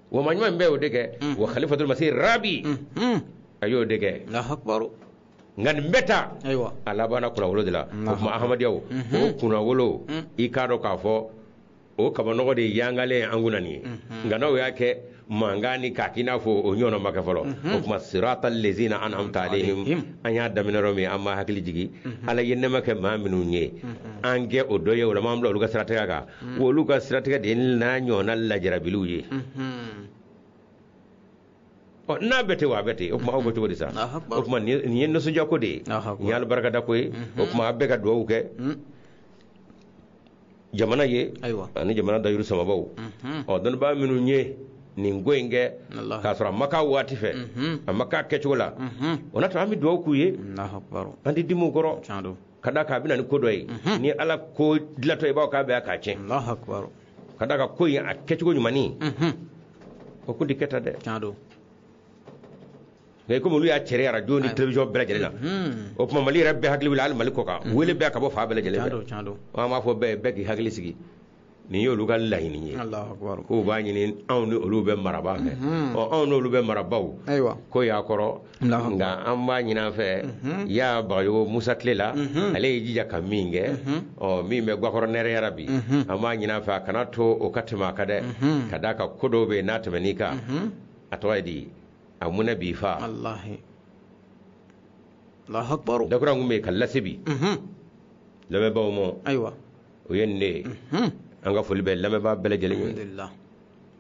Wa maa ɲuman bɛɛ y'o de kɛ. Wa khalifatul masih rabi a y'o de kɛ. Nka nin bɛɛ ta, a labanna kunnawolo de la. O tuma Ahmadiyyaw, o kunnawolo, i k'a dɔn k'a fɔ o kabanɔgɔ de ye yangalen an kunna nin ye. Nka n'aw y'a kɛ mankan ni k'a k'i n'a fɔ o ɲɔgɔnna ma kɛ fɔlɔ. O tuma sirata lezina an'amta alayhim, an y'a daminɛ yɔrɔ min, an b'a hakili jigin. Ala ye nɛɛma kɛ maa minnu ye, an kɛ o dɔ ye, o la m'an bila olu ka siratigɛ kan. Olu ka siratigɛ de ye n'a ɲɔgɔnna lajarabiliw ye. Ɔ n'a bɛ ten wa a bɛ ten, o tuma aw bɛ cogo di sa? O tuma nin ye nisɔndiyako de ye, nin ye alibarikada ko ye. O tuma a bɛɛ ka dugawu kɛ jamana ye ani jamana dayuru samabaw. Ɔ dɔnnibaa minnu ye nin ko in kɛ k'a sɔrɔ a ma k'a waati fɛ, a ma k'a kɛcogo la, o n'a to an bɛ dugawu k'u ye, an tɛ dimi u kɔrɔ, ka d'a kan a bɛ na ni ko dɔ ye. Ni Ala ko dilatɔ i b'a fɔ k'a bɛ k'a tiɲɛ. Ka d'a kan ko in a kɛcogo ɲumannin, o kun tɛ kɛ tan dɛ. Nka komi olu y'a cɛri arajo ni télévision bɛɛ lajɛlen na, o tuma Mali yɛrɛ bɛɛ hakili wuli, hali Mali kɔ kan, wele bɛɛ ka bɔ fan bɛɛ lajɛlen fɛ. An b'a fɔ bɛɛ bɛɛ k'i hakili sigi, nin y'olu ka laɲini ye. K'u b'a ɲini anw ni olu bɛ marabaa fɛ. Ɔ anw n'olu bɛ marabaw, ko y'a kɔrɔ. Nka an b'a ɲini an fɛ, Yaya Bagayogo Musa tile la, ale y'i jija ka min kɛ, ɔ min bɛ Gakɔrɔ nɛrɛyara bi, an b'a ɲini an fɛ a kana to o ka tɛmɛ a kan dɛ. Ka d'a kan ko dɔw bɛ yen n'a tɛmɛn'i kan, a tɔgɔ ye di, a munɛ b'i fa. Dakura kun bɛ yen ka lase bi lamɛnbaaw ma, o ye nin de ye. An ka foli bɛ lamɛnbaa bɛɛ lajɛlen ye.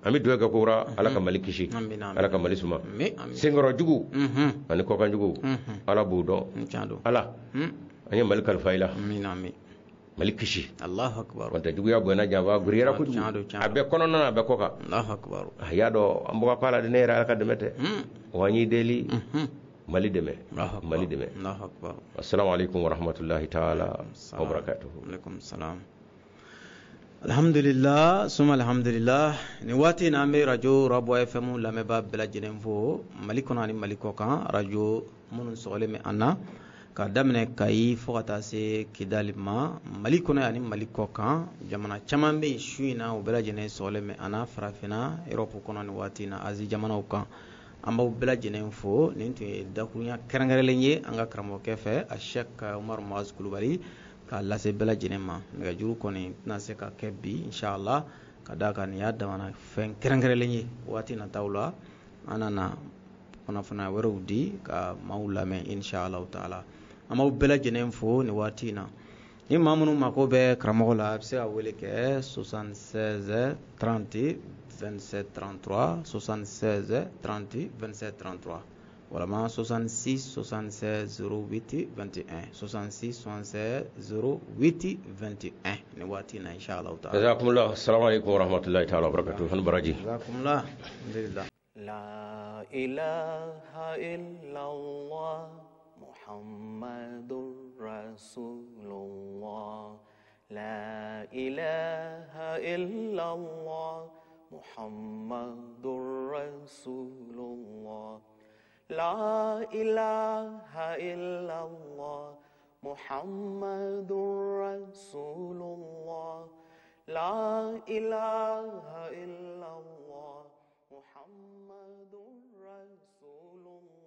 An bɛ dugawu kɛ kokura, Ala ka Mali kisi, Ala ka Mali suma. Senkɔrɔ jugu ani kɔkan jugu, Ala b'u dɔn. Ala, an ye Mali kalifa i la, Mali kisi. Kɔntɛ juguya bonyana janfa guriyara kojugu, a bɛɛ kɔnɔna na, a bɛɛ kɔ kan. A y'a dɔn an bɔra ko ala de, ne yɛrɛ Ala ka dɛmɛ tɛ. Wa an y'i deli, Mali dɛmɛ, Mali dɛmɛ. Assalamu alaikum warahmatullahi taala wa barakatuhu. Alaikum salam. Alhamdulillah, suma alhamdulillah. Nin waati in na an bɛ radio Rabois FM lamɛnbaa bɛɛ lajɛlen fo, Mali kɔnɔ ani Mali kɔ kan, radio minnu sɔgɔlen bɛ an na, k'a daminɛ Kayi fo ka taa se Kidali ma, Mali kɔnɔ ani Mali kɔ kan. Jamana caman bɛ yen su in na, o bɛɛ lajɛlen sɔgɔlen bɛ an na, farafinna, Europe kɔnɔ nin waati in na, Asie jamanaw kan. An b'aw bɛɛ lajɛlen fo. Nin tun ye dakurunya kɛrɛnkɛrɛnlen ye an ka karamɔgɔkɛ fɛ, a Cheikh Umaru Muazu Kulubali, k'a lase bɛɛ lajɛlen ma. Nɛgɛjuru kɔni tɛna se ka kɛ bi inshallah, ka d'a kan nin y'a damana fɛn kɛrɛnkɛrɛnlen ye. Waati nataw la an nana kunnafoniya wɛrɛw di ka maaw lamɛn inshallah taala. An b'aw bɛɛ lajɛlen fo nin waati in na. Ni maa minnu mako bɛ karamɔgɔ la, a bɛ se ka wele kɛ 76 30 27 33, 76 30 27 33, walama 66 76 08 21, 66 76 08 21 nin waati in na inshallah taala. Jazakumullah. Assalamu alaikum warahmatullahi taala wabarakatuh. Hanu baraji. Jazakumullah. Alhamdulillah. La ilaha illallah Muhammadur Rasulullah. La ilaha illallah Muhammadur Rasulullah. La ilaha illallah محمد رسول الله لا إله إلا الله محمد رسول الله.